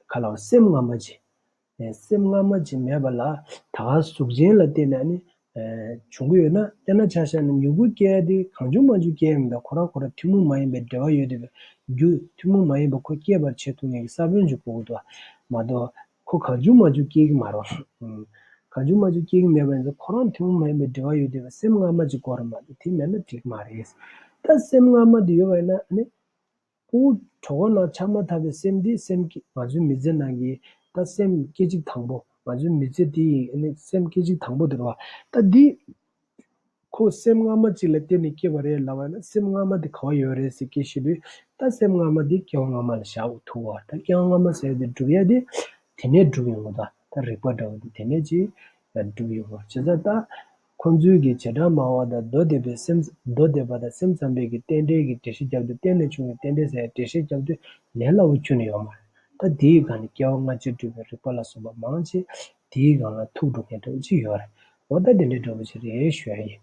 ག་ལ་བ་སེམས་སྔ་མ་ཅིག་ཨེ་སེམས་སྔ་མ་ཅིག་མེད་པ་ལ་ད་ག་གཟུགས་ཅན་ལ་བརྟེན་ནས་ཨ་ནི་ཨེ་བྱུང་གི་ཡོད་ན། དཔེར་ན་ཆ་བཞག་ན་མྱུ་གུ་སྐྱེ་ཡ་དེ་གང་བྱུང་མང་བྱུང་སྐྱེ་ཡ་མི་འདུག་ཁོ་རང་ཁོ་རང་ཐུན་མོང་མ་ཡིན་པའི་འབྲེལ་བ་ཡོད་བསྡད་པའི་རྒྱུ། ཐུན་མོང་མ་ཡིན་པ་ཁོ་སྐྱེད་པར་བྱེད་ཐུབ་མཁན་གྱི་ས་བོན་ཅིག་དགོས་ཀྱི་འདུག་མ་གཏོགས། ཁོ་གང་བྱུང་མང་བྱུང་སྐྱེ་གི་མ་རེད། ཨང་། གང་བྱུང་མང་བྱུང་སྐྱེ་གི་མེད་པ་ཡིན་ཙང་ཁོ་རང་ཐུན་མོང་མ་ཡིན་པའི་འབྲེལ་བ་ཡོད་བསྡད་པའི་སེམས་སྔ་མ་ཅིག་དགོས་རེད་མ་གཏོགས་དེ་མེད་ན་འགྲིག་མ་རེད། ད་སེམས་སྔ་མ་དེ་ཡོད་པ་ཡིན་ན་ཨ་ནི། སྤུ་གུ་གྲོད་ཁོག་ནང་ཆགས་མ་ཐག་པའི་སེམས་འདི་སེམས་ཀྱི་ང་ཚོའི་མི་ཚེ་ནང་གི་ད་སེམས་སྐད་ཅིག་དང་པོ། ང་ཚོའི་མི་ཚེ་འདི་ཡི་ཨ་ནི་སེམས་སྐད་ཅིག་དང་པོ་དེ་རེད་བ། ད་འདི་ཁོ་སེམས་སྔ་མ་ཅིག་ལ་བརྟེན་ནས་སྐྱེས་པ་རེད་ལབ་པ་ན་སེམས་སྔ་མ་དེ་ག་བ་ཡོད་རེད་ཟེར་སྐད་བཤད་དུས། ད་སེམས་སྔ་མ་དེ་སྐྱེ་བ་སྔ་མ་ལ་བཞག་ཐུབ་བ། ད་སྐྱེ་བ་སྔ་མ་ཟེར་དེ་སྒྲུབ་ཡ་དེ་དེ་ནས་སྒྲུབ་ཡོང་གི་འདུག་ད་རིག་པ་འདྲ་བོ་དེ་དེ་ནས་ཅིག་སྒྲུབ་ཡོང་བ། བྱས་ཙང་ད་ཁོང་ཚོའི་གི་བྱེ་བྲག་སྨྲ་བ་དང་མདོ་སྡེ་པའི་སེམས། མདོ་སྡེ་པ་དང་སེམས་ཙམ་པའི་གི་རྟེན་འབྲེལ་གྱི་འགྲེལ་བཤད་རྒྱབ་དུས། རྟེན་ནས་བྱུང་བའི་རྟེན་འབྲེལ་ཟེར་འགྲེལ་བཤད་རྒྱབ་དུས་ལས་སླ་བོ་ཁྱོན་ནས་ཡོད་མ་རེད། ད་དེའི་སྒང་ནས་སྐྱེ་བ་སྔ་ཕྱི་སྒྲུབ་པའི་རིགས་པ་ལ་སོགས་པ་མང་ཆེ་དེའི་སྒང་ལ་ཐུག་འགྲོ་མཁན་འདྲ་བོ་ཅིག་ཡོད་རེད། འོ་ད་དེ་འདྲའི་འདྲ་བོ་ཅིག་རེད་ཞུ་ཡ་ཡིན།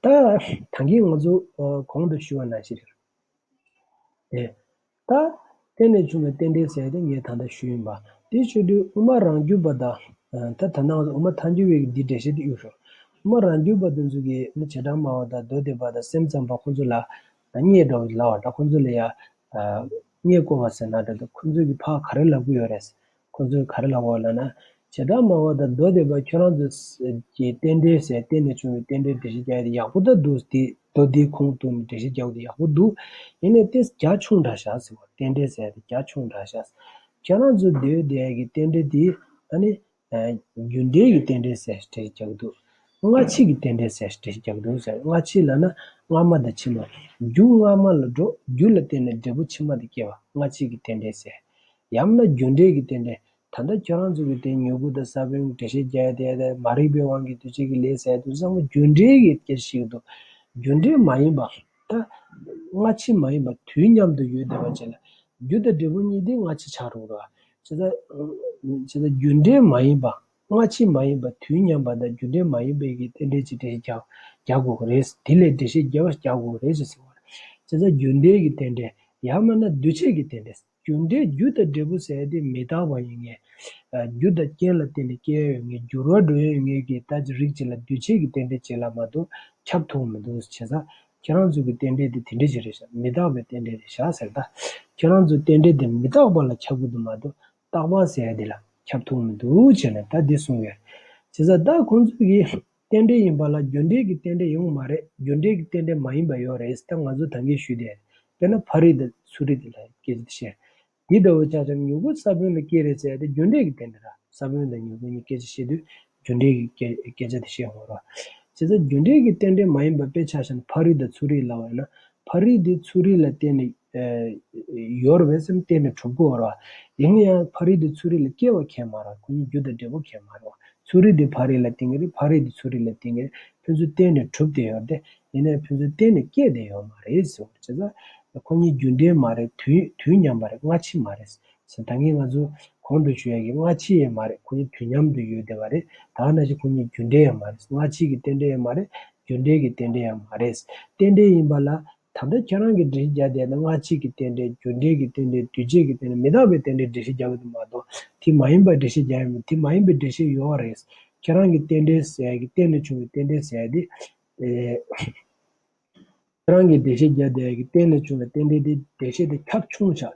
ད་ད་གིན་ང་ཚོ་གོང་དུ་ཞུས་པ་ནང་བཞིན་རེད། ཨེ། ད། རྟེན་ནས་བྱུང་བའི་རྟེན་འབྲེལ་ཟེར་དེ་ངས་ད་ལྟ་ཞུས་ཡིན་པ། དེ་ཞུ་དུས་དབུ་མ་རང་རྒྱུད་པ་དང་། ད་ད་ནང་དབུ་མ་ཐལ་འགྱུར་བའི་འདི་འགྲེལ་བཤད་དེ་ཡོད་རེད། དབུ་མ་རང་རྒྱུད་པ་དེ་ཚོ་གིས་ནི་བྱེ་བྲག་སྨྲ་བ་དང་མདོ་སྡེ་པ་དང་སེམས་ཙམ་པ་ཁོང་ཚོ་ལ་བརྙས་འདྲ་བོ་ལབ་པ་འདྲ། ཁོང་ཚོ་ལ་ཡ་བརྙས་བཀོད་པ་ཟེར་ན་འདྲ་འདུག་ཁོང་ཚོ་གིས་ཕར་ག་རེ་ལབ་ཀྱི་ཡོད་རེད། ཁོང་ཚོས་ག་རེ་ལབ་པ་ལབ་ན། བྱེ་བྲག་སྨྲ་བ་དང་མདོ་སྡེ་པ་ཁྱོད་རང་ཚོ་གི་རྟེན་འབྲེལ་ཟེར། རྟེན་ནས་བྱུང་བའི་རྟེན་འབྲེལ་འགྲེལ་བཤད་རྒྱག་ཡ་དེ་ཡག་པོ་ད་འདུག་དེ་མདོ་སྡེའི་ཁུངས་གཏུགས་ནས་འགྲེལ་བཤད་རྒྱག་པ་དེ་ཡག་པོ་འདུག་ཡིན་ནའི་དེ་རྒྱ་ཆུང་དྲགས་ཤག་ཟེར་བ། རྟེན་འབྲེལ་ཟེར་ཡ་དེ་རྒྱ་ཆུང་དྲགས་ཤག་ཁྱེད་རང་ཚོ་འདོད་བསྡད་ཡ་གི་རྟེན་འབྲེལ་དེ་ཨ་ནི་རྒྱུ་འབྲས་ཀྱི་རྟེན་འབྲེལ་ཟེར་འགྲེལ་བཤད་རྒྱག་གི་འདུག་སྔ་ཕྱི་གི་རྟེན་འབྲེལ་ཟེར་འགྲེལ་བཤད་རྒྱག་གི་འདུག་ཟེར། སྔ་ཕྱི་ལབ་ན་སྔ་མ་དང་ཕྱི་མ། རྒྱུ་སྔ་མ་ལ་འགྲོ། རྒྱུ་ལ་བརྟེན་ནས་འབྲས་བུ་ཕྱི་མ་དེ་སྐྱེ་བ་སྔ་ཕྱི་གི་རྟེན་འབྲེལ་ཟེར། ཡང་ན་རྒྱུ་འབྲས་ཀྱི་རྟེན་འབྲེལ། ད་ལྟ་ཁྱོད་རང་ཚོ་གི་དེ་མྱུ་གུ་དང་ས་བོན་གྱི་འགྲེལ་བཤད་རྒྱག་ཡ་དེ། དེ་མ་རིག་པའི་དབང་གིས་འདུས་བྱས་ཀྱི་ལས་ཟེར་དུས་ཚང་མ་རྒྱུ་འབྲས་ཀྱི་སྐད་ཆ་བཤད་ཀྱི་འདུག་རྒྱུ་འབྲས་མ་ཡིན་པ། ད་སྔ་ཕྱི་མ་ཡིན་པ་དུས་མཉམ་དུ་ཡོད་བསྡད་པ་ཅིག་ལ་རྒྱུ་དང་འབྲས་བུ་གཉིས་དེ་སྔ་ཕྱི་ཆགས་འགྲོ་གི་རེད་བ། བྱས་ཙང་། བྱས་ཙང་རྒྱུ་འབྲས་མ་ཡིན་པ། སྔ་ཕྱི་མ་ཡིན་པ། དུས་མཉམ་པ་དང་རྒྱུ་འབྲས་མ་ཡིན་པའི་གི་རྟེན་འབྲེལ་གྱི་འགྲེལ་བཤད་རྒྱག་རྒྱག་དགོས་ཀྱི་རེད། དེ་ལས་འགྲེལ་བཤད་རྒྱས་པ་རྒྱག་དགོས་ཀྱི་རེད་ཅེས་ཟེར་བ་རེད། བྱས་ཙང་རྒྱུ་འབྲས་ཀྱི་རྟེན་འབྲེལ། ཡང་མིན་ན་འདུས་བྱས་ཀྱི་རྟེན་འབྲེལ། རྒྱུ་འབྲས། རྒྱུ་དང་འབྲས་བུ་ཟེར་ཡ་དེ་མི་རྟག་པ་ཡིན་ངེས། རྒྱུ་དང་རྐྱེན་ལ་བརྟེན་ནས་སྐྱེ་ཡ་ཡོད་ངེས། འགྱུར་བ་འགྲོ་ཡ་ཡོད་ངེས་ཀྱི་ད་ཅི་རིགས་གཅིག་ལ་འདུས་བྱས་ཀྱི་རྟེན་འབྲེལ་གཅིག་ལ་མ་གཏོགས་ཁྱབ་ཐུབ་མི་འདུག་བྱས་ཙང་ཁྱེད་རང་ཚོ་གི་རྟེན་འབྲེལ་དེ་དེ་འདྲ་ཅིག་རེད་ཤག་མི་རྟག་པའི་རྟེན་འབྲེལ་རེད་ཤག་ཟེར། ད་ཁྱེད་རང་ཚོའི་རྟེན་འབྲེལ་དེ་མི་རྟག་པ་ལ་ཁྱབ་ཀྱི་འདུག་མ་གཏོགས་རྟག་པ་ཟེར་ཡ་དེ་ལ་ཁྱབ་ཐུབ་མི་འདུག་བྱས་ནས་ད་འདི་གསུང་ཡོད། བྱས་ཙང་ད་ཁོང་ཚོ་གི་རྟེན་འབྲེལ་ཡིན་པ་ལ་རྒྱུ་འབྲས་ཀྱི་རྟེན་འབྲེལ་ཡོང་མ་རེད། རྒྱུ་འབྲས་ཀྱི་རྟེན་འབྲེལ་མ་ཡིན་པ་ཡོད་རེད། ད་ང་ཚོ་ད་གིན་ཞུས་དེ། དཔེར་ན་ཕ་རི་དང་ཚུ་རི་དེ་ལ་སྐད་ཆ་དེ་བཤད། དེ་འདྲ་བོ་ཆ་བཞག་ན་མྱུ་གུ་ས་བོན་ལ་སྐྱེས་རེད་ཟེར་ཡ་དེ་རྒྱུ་འབྲས་ཀྱི་རྟེན་འབྲེལ་ར། ས་བོན་དང་མྱུ་གུ་གཉིས་སྐད་ཆ་བཤད་དུས་རྒྱུ་འབྲས་ཀྱི་སྐད་སྐད་ཆ་དེ་བཤད་ཡོང་ར། བྱས་ཙང་རྒྱུ་འབྲས་ཀྱི་རྟེན་འབྲེལ་མ་ཡིན་པ་དཔེ་ཆ་བཞག་ན་ཕ་རི་དང་ཚུ་རི་ལབ་པ་ཡིན་ན། ཕ་རི་དེ་ཚུ་རི་ལ་བརྟེན་ནས་ཡོད་རེད་བསམ། བརྟེན་ནས་གྲུབ་ཀྱི་ཡོད་རེད་བ། ཡིན་ན་ཡང་ཕ་རི་དེ་ཚུ་རི་ལ་སྐྱེ་བ་ཁེལ་མ་རེད། ཁོ་གཉིས་རྒྱུ་དང་འབྲས་བུ་ཁེལ་མ་རེད་བ། ཚུ་རི་དེ་ཕ་རི་ལ་བརྟེན་གྱི་རེད། ཕ་རི་དེ་ཚུ་རི་ལ་བརྟེན་གྱི་རེད། ཕན་ཚུན་བརྟེན་ནས་གྲུབ་བསྡད་ཡོད་རེད་དེ། ཡིན་ན་ཡང་ཕན་ཚུན་བརྟེན་ནས་སྐྱེས་བསྡད་ཡོད་མ་རེད་ཟེར་བ་རེད། བྱས་ཙང་ཁོ་གཉིས་རྒྱུ་འབྲས་མ་རེད། དུས་དུས་མཉམ་པ་རེད། སྔ་ཕྱི་མ་རེད་ཟེར། ད་གིན་ང་ཚོ་གོང་དུ་ཞུ་ཡ་གི་སྔ་ཕྱི་ཡང་མ་རེད། ཁོ་གཉིས་དུས་མཉམ་དུ་ཡོད་བསྡད་པ་རེད། ད་ག་ནང་བཞིན་ཁོ་གཉིས་རྒྱུ་འབྲས་ཡང་མ་རེད། སྔ་ཕྱི་གི་རྟེན་འབྲེལ་ཡང་མ་རེད། རྒྱུ་འབྲས་ཀྱི་རྟེན་འབྲེལ་ཡང་མ་རེད། རྟེན་འབྲེལ་ཡིན་པ་ལ། ད་ལྟ་ཁྱེད་རང་གིས་འགྲེལ་བཤད་རྒྱག་བསྡད་ན་སྔ་ཕྱི་གི་རྟེན་འབྲེལ། རྒྱུ་འབྲས་ཀྱི་རྟེན་འབྲེལ། འདུས་བྱས་ཀྱི་རྟེན་འབྲེལ། མི་རྟག་པའི་རྟེན་འབྲེལ་འགྲེལ་བཤད་རྒྱག་གི་འདུག་མ་གཏོགས་དེ་མ་ཡིན་པ་འགྲེལ་བཤད་རྒྱག་ཡ་མེད། དེ་མ་ཡིན་པའི་འགྲེལ་བཤད་ཡོད་རེད། ཁྱེད་རང་གི་རྟེན་འབྲེལ་ཟེར་ཡ་གི་རྟེན་ནས་བྱུང་བའི་རྟེན་འབྲེལ་ཟེར་ཡ་དེ། ཨེ། ཁྱེད་རང་གིས་འགྲེལ་བཤད་རྒྱག་བསྡད་ཡ་གི་རྟེན་ནས་བྱུང་བའི་རྟེན་འབྲེལ་དེ་འགྲེལ་བཤད་དེ་ཁྱབ་ཆུང་ཤག་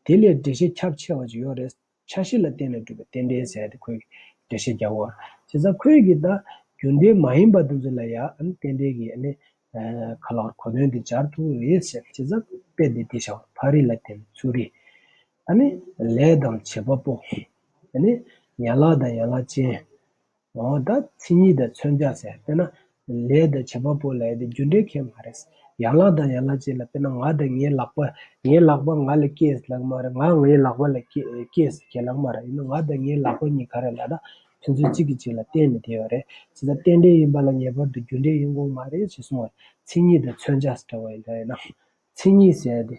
དེ་ལས་འགྲེལ་བཤད་ཁྱབ་ཆེ་བ་ཅིག་ཡོད་རེད། འཆར་གཞི་ལ་བརྟེན་ནས་གྲུབ་པའི་རྟེན་འབྲེལ་ཟེར་ཡ་དེ་ཁོས་འགྲེལ་བཤད་རྒྱག་གོ། བྱས་ཙང་ཁོས་གི་ད་རྒྱུ་འབྲས་མ་ཡིན་པ་དེ་ཚོ་ལ་ཡ་ཨ་ནི་རྟེན་འབྲེལ་གྱི་ཨ་ནི་ཁ་ལོར་གོ་དོན་དེ་སྦྱར་ཐུབ་རེད་ཟེར། བྱས་ཙང་དཔེ་དེ་དེ་བཞག་ཕ་རི་ལ་བརྟེན་ཚུ་རི། ཨ་ནི་ལས་དང་བྱེད་པ་པོ། ཨ་ནི་ཡན་ལག་དང་ཡན་ལག་ཅན། འོ་ད་མཚན་ཉིད་དང་མཚོན་བྱ་ཟེར་དཔེར་ན། ལས་དང་བྱེད་པ་པོ་ལབ་ཡ་དེ་རྒྱུ་འབྲས་ཁེལ་མ་རེད། ཡན་ལག་དང་ཡན་ལག་ཅན་ལ་དཔེར་ན་ང་དང་ངའི་ལག་པ། ངའི་ལག་པ་ང་ལ་སྐྱེས་ལབ་ཀྱི་མ་རེད། ང་ངའི་ལག་པ་ལ་སྐྱེས་སྐྱེས་ཟེར་ཁས་ལབ་ཀྱི་མ་རེད། ཡིན་ན་ང་དང་ངའི་ལག་པ་གཉིས་ག་རེ་ལབ་ན་ཕན་ཚུན་གཅིག་གིས་གཅིག་ལ་བརྟེན་ནས་བསྡད་ཡོད་རེད། བྱས་ཙང་རྟེན་འབྲེལ་ཡིན་པ་ལ་ངེས་པར་དུ་རྒྱུ་འབྲས་ཡིན་དགོས་མ་རེད་ཅེས་གསུངས་པ་རེད། མཚན་ཉིད་དང་མཚོན་བྱ་ཟེར་བ་ཡིན་ད་ཡིན་ན། མཚན་ཉིད་ཟེར་ཡ་དེ།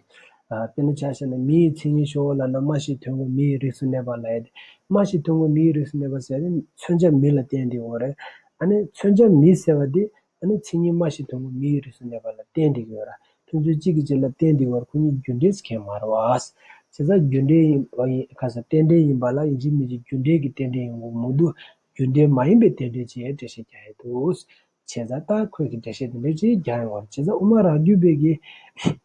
ཨ་དཔེར་ན་ཆ་བཞག་ན་མི་ཡི་མཚན་ཉིད་ཤོག་ལབ་ན་སྨྲ་ཤེས་དོན་གོ་མི་ཡི་རིགས་སུ་གནས་པ་ལབ་ཡ་དེ། སྨྲ་ཤེས་དོན་གོ་མི་ཡི་རིགས་སུ་གནས་པ་ཟེར་ཡ་དེ་མཚོན་བྱ་མི་ལ་བརྟེན་བསྡད་ཡོད་རེད། ཨ་ནི་མཚོན་བྱ་མི་ཟེར་བ་དེ་ཨ་ནི་མཚན་ཉིད་སྨྲ་ཤེས་དོན་གོ་མི་ཡི་རིགས་སུ་གནས་པ་ལ་བརྟེན་བསྡད་ཡོད་ར། ཕན་ཚུན་གཅིག་གིས་གཅིག་ལ་བརྟེན་བསྡད་ཡོད་ར། ཁོ་གཉིས་རྒྱུ་འབྲས་སུ་ཁས་མ་རེད་བ། བྱས་ཙང་རྒྱུ་འབྲས་ཡིན་པ་ཡིན་ཁ་ས་རྟེན་འབྲེལ་ཡིན་པ་ལ་ཡིན་གཅིག་མིན་གཅིག་རྒྱུ་འབྲས་ཀྱི་རྟེན་འབྲེལ་ཡིན་དགོས་མི་འདུག་རྒྱུ་འབྲས་མ་ཡིན་པའི་རྟེན་འབྲེལ་ཅེས་འགྲེལ་བཤད་རྒྱག་ཡ་འདུག་བྱས་ཙང་ད་ཁོས་ཀྱི་འགྲེལ་བཤད་དེ་འདྲ་ཅིག་རྒྱག་ཡོང་བ་རེད། བྱས་ཙང་དབུ་མ་རང་རྒྱུད་པའི་གི་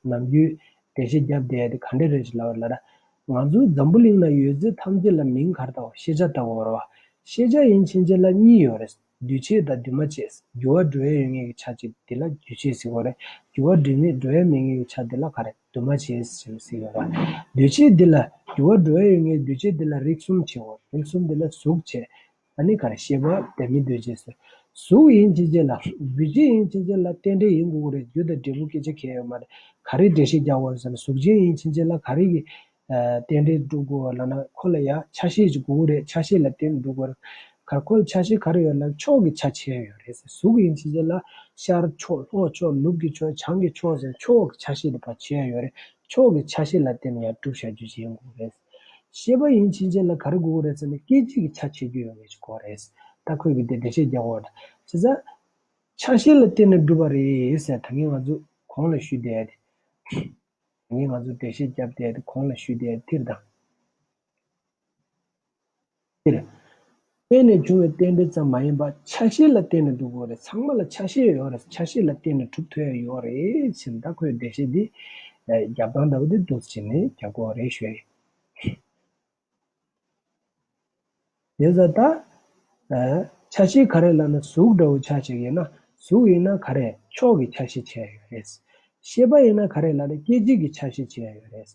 ནམ་རྒྱུན་འགྲེལ་བཤད་བརྒྱབ་བསྡད་དེ་ག་འདྲ་རེད་ཅེས་ལབ་པ་ལ། ང་ཚོ་འཛམ་བུ་གླིང་ན་ཡོད་ཚད་ཐམས་ཅད་ལ་མིང་ག་རེ་བཏགས་པ། ཤེས་བྱ་ལྟ་བུ་རེད་བ། ཤེས་བྱ་ཡིན་ཕྱིན་ཆད་ལ་གཉིས་ཡོད་རེད། འདུས་བྱས་དང་འདུས་མ་བྱས། འགྱུར་བ་འགྲོ་ཡ་ཡོད་ངེས་ཀྱི་ཆ་གཅིག་དེ་ལ་འདུས་བྱས་ཟེར་གྱི་ཡོད་རེད། འགྱུར་བ་འགྲོ་ངེས་འགྲོ་ཡ་མེད་ངེས་ཀྱི་ཆ་དེ་ལ་ག་རེ་འདུས་མ་བྱས་ཟེར་ཟེར་གྱི་ཡོད་རེད། འདུས་བྱས་འདི་ལ་འགྱུར་བ་འགྲོ་ཡ་ཡོད་ངེས་འདུས་བྱས་འདི་ལ་རིགས་གསུམ་བྱེད་དགོས། རིགས་གསུམ་འདི་ལ་གཟུགས་བྱས། ཨ་ནི་ག་རེ་ཤེས་པ་ལྡན་མིན་འདུས་བྱས་སོ། གཟུགས་ཡིན་ཕྱིན་ཆད་ལ་འདུས་བྱས་ཡིན་ཕྱིན་ཆད་ལ་རྟེན་འབྲེལ་ཡིན་དགོས་ཀྱི་རེད། རྒྱུ་དང་འབྲས་བུ་སྐད་ཆ་གལ་ཡོད་མ་རེད། ག་རེ་འགྲེལ་བཤད་རྒྱག་དགོས་རེད་ཟེར་ན་གཟུགས་ཅན་ཡིན་ཕྱིན་ཆད་ལ་ག་རེ་གི་རྟེན་འབྲེལ་སྒྲུབ་དགོས་ལབ་ན་ཁོ་ལ་ཡ་ཆ་ཤས་ཅིག་དགོས་ཀྱི་རེད། ཆ་ཤས་ལ་བརྟེན་ནས་སྒྲུབ་དགོས་རེད། ག་རེ་ཁོ་ལ་ཆ་ཤས་ག་རེ་ཡོད་ལབ་ན་ཕྱོགས་ཀྱི་ཆ་ཕྱེ་ཡ་ཡོད་རེད་ཟེར། གཟུགས་ཡིན་ཕྱིན་ཆད་ལ་ཤར་ཕྱོགས་ལྷོ་ཕྱོགས་ནུབ་ཀྱི་ཕྱོགས་བྱང་གི་ཕྱོགས་ཟེར་ཕྱོགས་ཀྱི་ཆ་ཤས་དེ་ཕར་ཕྱེ་ཡ་ཡོད་རེད། ཕྱོགས་ཀྱི་ཆ་ཤས་ལ་བརྟེན་ནས་ཡང་སྒྲུབ་བྱ་རྒྱུ་ཅིག་ཡིན་དགོས་རེད། ཤེས་པ་ཡིན་ཕྱིན་ཆད་ལ་ག་རེ་དགོས་ཀྱི་རེད་ཟེར་ན་སྐད་ཅིག་གི་ཆ་ཕྱེ་རྒྱུ་ཡོད་མེད་ཅིག་དགོས་རེད། ད་ཁོས་གི་དེ་འགྲེལ་བཤད་རྒྱག་དགོས་རེད། བྱས་ཙང་ཆ་ཤས་ལ་བརྟེན་ནས་སྒྲུབ་པ་རེད་ཟེར་ད་གིན་ང་ཚོ་གོང་ལ་ཞུས་བསྡད་དེ། ད་གིན་ང་ཚོ་འགྲེལ་བཤད་བརྒྱབ་བསྡད་དེ་གོང་ལ་ཞུས་བསྡད་དེ་དེར་དང་། སྟེང་ནས་བྱུང་བའི་རྟེན་འབྲེལ་ཙམ་མ་ཡིན་པར་ཆ་ཤས་ལ་བརྟེན་ནས་འགྲུབ་དགོས་རེད། ཚང་མ་ལ་ཆ་ཤས་ཡོད་རེད། ཆ་ཤས་ལ་བརྟེན་ནས་གྲུབ་ཐུབ་ཡ་ཡོད་རེད་ཟེར་ན་ད་ཁོའི་འགྲེལ་བཤད་འདི་རྒྱབ་སྟངས་འདྲ་བོ་འདི་འདུག་སེ་བྱས་ནས་རྒྱག་དགོས་རེད་ཞུ་ཡ་ཡིན། དེ་ཙང་ད་ཆ་ཤས་ག་རེ་ལབ་ན་གཟུགས་འདྲ་བོ་ཆ་བཞག་ཡིན་ན་གཟུགས་ཡིན་ན་ག་རེ་ཕྱོགས་ཀྱི་ཆ་ཤས་ཆགས་ཡོད་རེད། ཤེས་པ་ཡིན་ན་ག་རེ་ལབ་ན་སྐད་ཅིག་གི་ཆ་ཤས་ཆགས་ཡོད་རེད།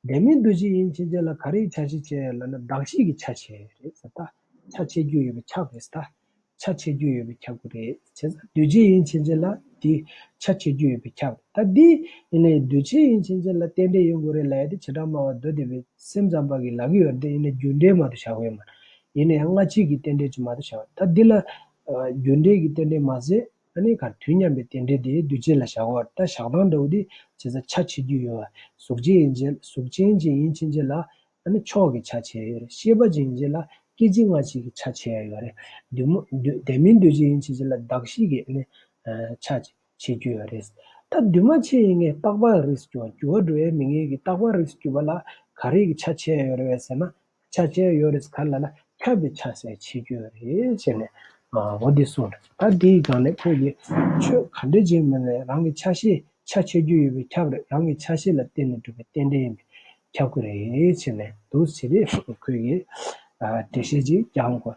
ལྡན་མིན་འདུས་བྱས་ཡིན་ཕྱིན་ཆད་ལ་ག་རེའི་ཆ་ཤས་ཆགས་ཡོད་ལབ་ན་གདགས་གཞི་གི་ཆ་ཆགས་ཡོད་རེད་ཟེར། ད་ཆ་ཕྱེ་རྒྱུ་ཡོད་པའི་ཁྱབ་རེད་ཟེར། ད་ཆ་ཕྱེ་རྒྱུ་ཡོད་པའི་ཁྱབ་དགོས་རེད། བྱས་ཙང་འདུས་བྱས་ཡིན་ཕྱིན་ཆད་ལ་དེ་ཆ་ཕྱེ་རྒྱུ་ཡོད་པའི་ཁྱབ་རེད། ད་འདི་ཡིན་ནའི་འདུས་བྱས་ཡིན་ཕྱིན་ཆད་ལ་རྟེན་འབྲེལ་ཡོད་དགོས་རེད་ལབ་ཡ་དེ་བྱེ་བྲག་སྨྲ་བ་མདོ་སྡེ་པའི་སེམས་ཙམ་པ་གིས་ལབ་ཀྱི་ཡོད་རེད། དེ་ཡིན་ནའི་རྒྱུ་འབྲས་མ་གཏོགས་བཞག་གི་ཡོད་མ་རེད། ཡིན་ནའི་སྔ་ཕྱི་གི་རྟེན་འབྲེལ་ཅིག་མ་གཏོགས་བཞག་གི་ཡོད། ད་འདི་ལ་རྒྱུ་འབྲས་ཀྱི་རྟེན་འབྲེལ་མ་ཟད། ཨ་ནི་ག་རེ་དུས་མཉམ་པའི་རྟེན་འབྲེལ་དེ་འདུས་བྱས་ལ་བཞག་གོ། ད་བཞག་སྟངས་འདྲ་བོ་འདི་བྱས་ཙང་ཆ་ཕྱེ་རྒྱུ་ཡོད་པ། གཟུགས་ཅན་ཡིན་ཕྱིན་གཟུགས་ཅན་ཅིག་ཡིན་ཕྱིན་ཆད་ལ་ཨ་ནི་ཕྱོགས་ཀྱི་ཆ་ཕྱེ་ཡ་ཡོད་རེད། ཤེས་པ་ཅིག་ཡིན་ཕྱིན་ལ་སྐད་ཅིག་སྔ་ཕྱི་གི་ཆ་ཕྱེ་ཡ་ཡོད་རེད། འདུས་མ་འདུས་ལྡན་མིན་འདུས་བྱས་ཡིན་ཕྱིན་ཆད་ལ་གདགས་གཞི་གི་ཨ་ནི་ཆ་ཕྱེ་རྒྱུ་ཡོད་རེད། ད་འདུས་མ་བྱས་ཡིན་ངེས་རྟག་པར་རིགས་སུ་གྱུར་པ། འགྱུར་བ་འགྲོ་ཡ་མེད་ངེས་ཀྱི་རྟག་པར་རིགས་སུ་གྱུར་པ་ལ་ག་རེ་གི་ཆ་ཕྱེ་ཡ་ཡོད་རེད་ཟེར་ན། ཆ་ཕྱེ་ཡོད་རེད་ག་རེ་ལབ་ན་ཁྱབ་པའི་ཆ་ཟེར་ཕྱེ་རྒྱུ་ཡོད་རེད་ཟེར་ནས་འོ་འདི་གསུངས་རེད། ད་འདིའི་སྒང་ནས་ཁོས་ཀྱི་ཆོས་ག་འདྲ་བྱས་མིན་ནས་རང་གི་ཆ་ཤས་ཆ་ཕྱེ་རྒྱུ་ཡོད་པའི་ཁྱབ་རེད། རང་གི་ཆ་ཤས་ལ་བརྟེན་ནས་གྲུབ་པའི་རྟེན་འབྲེལ་ཡིན་པས་ཁྱབ་ཀྱི་རེད་ཟེར་ནས་འདུག་ཟེར་རེད། ཁོས་ཀྱི་འགྲེལ་བཤད་ཅིག་རྒྱག་གོ།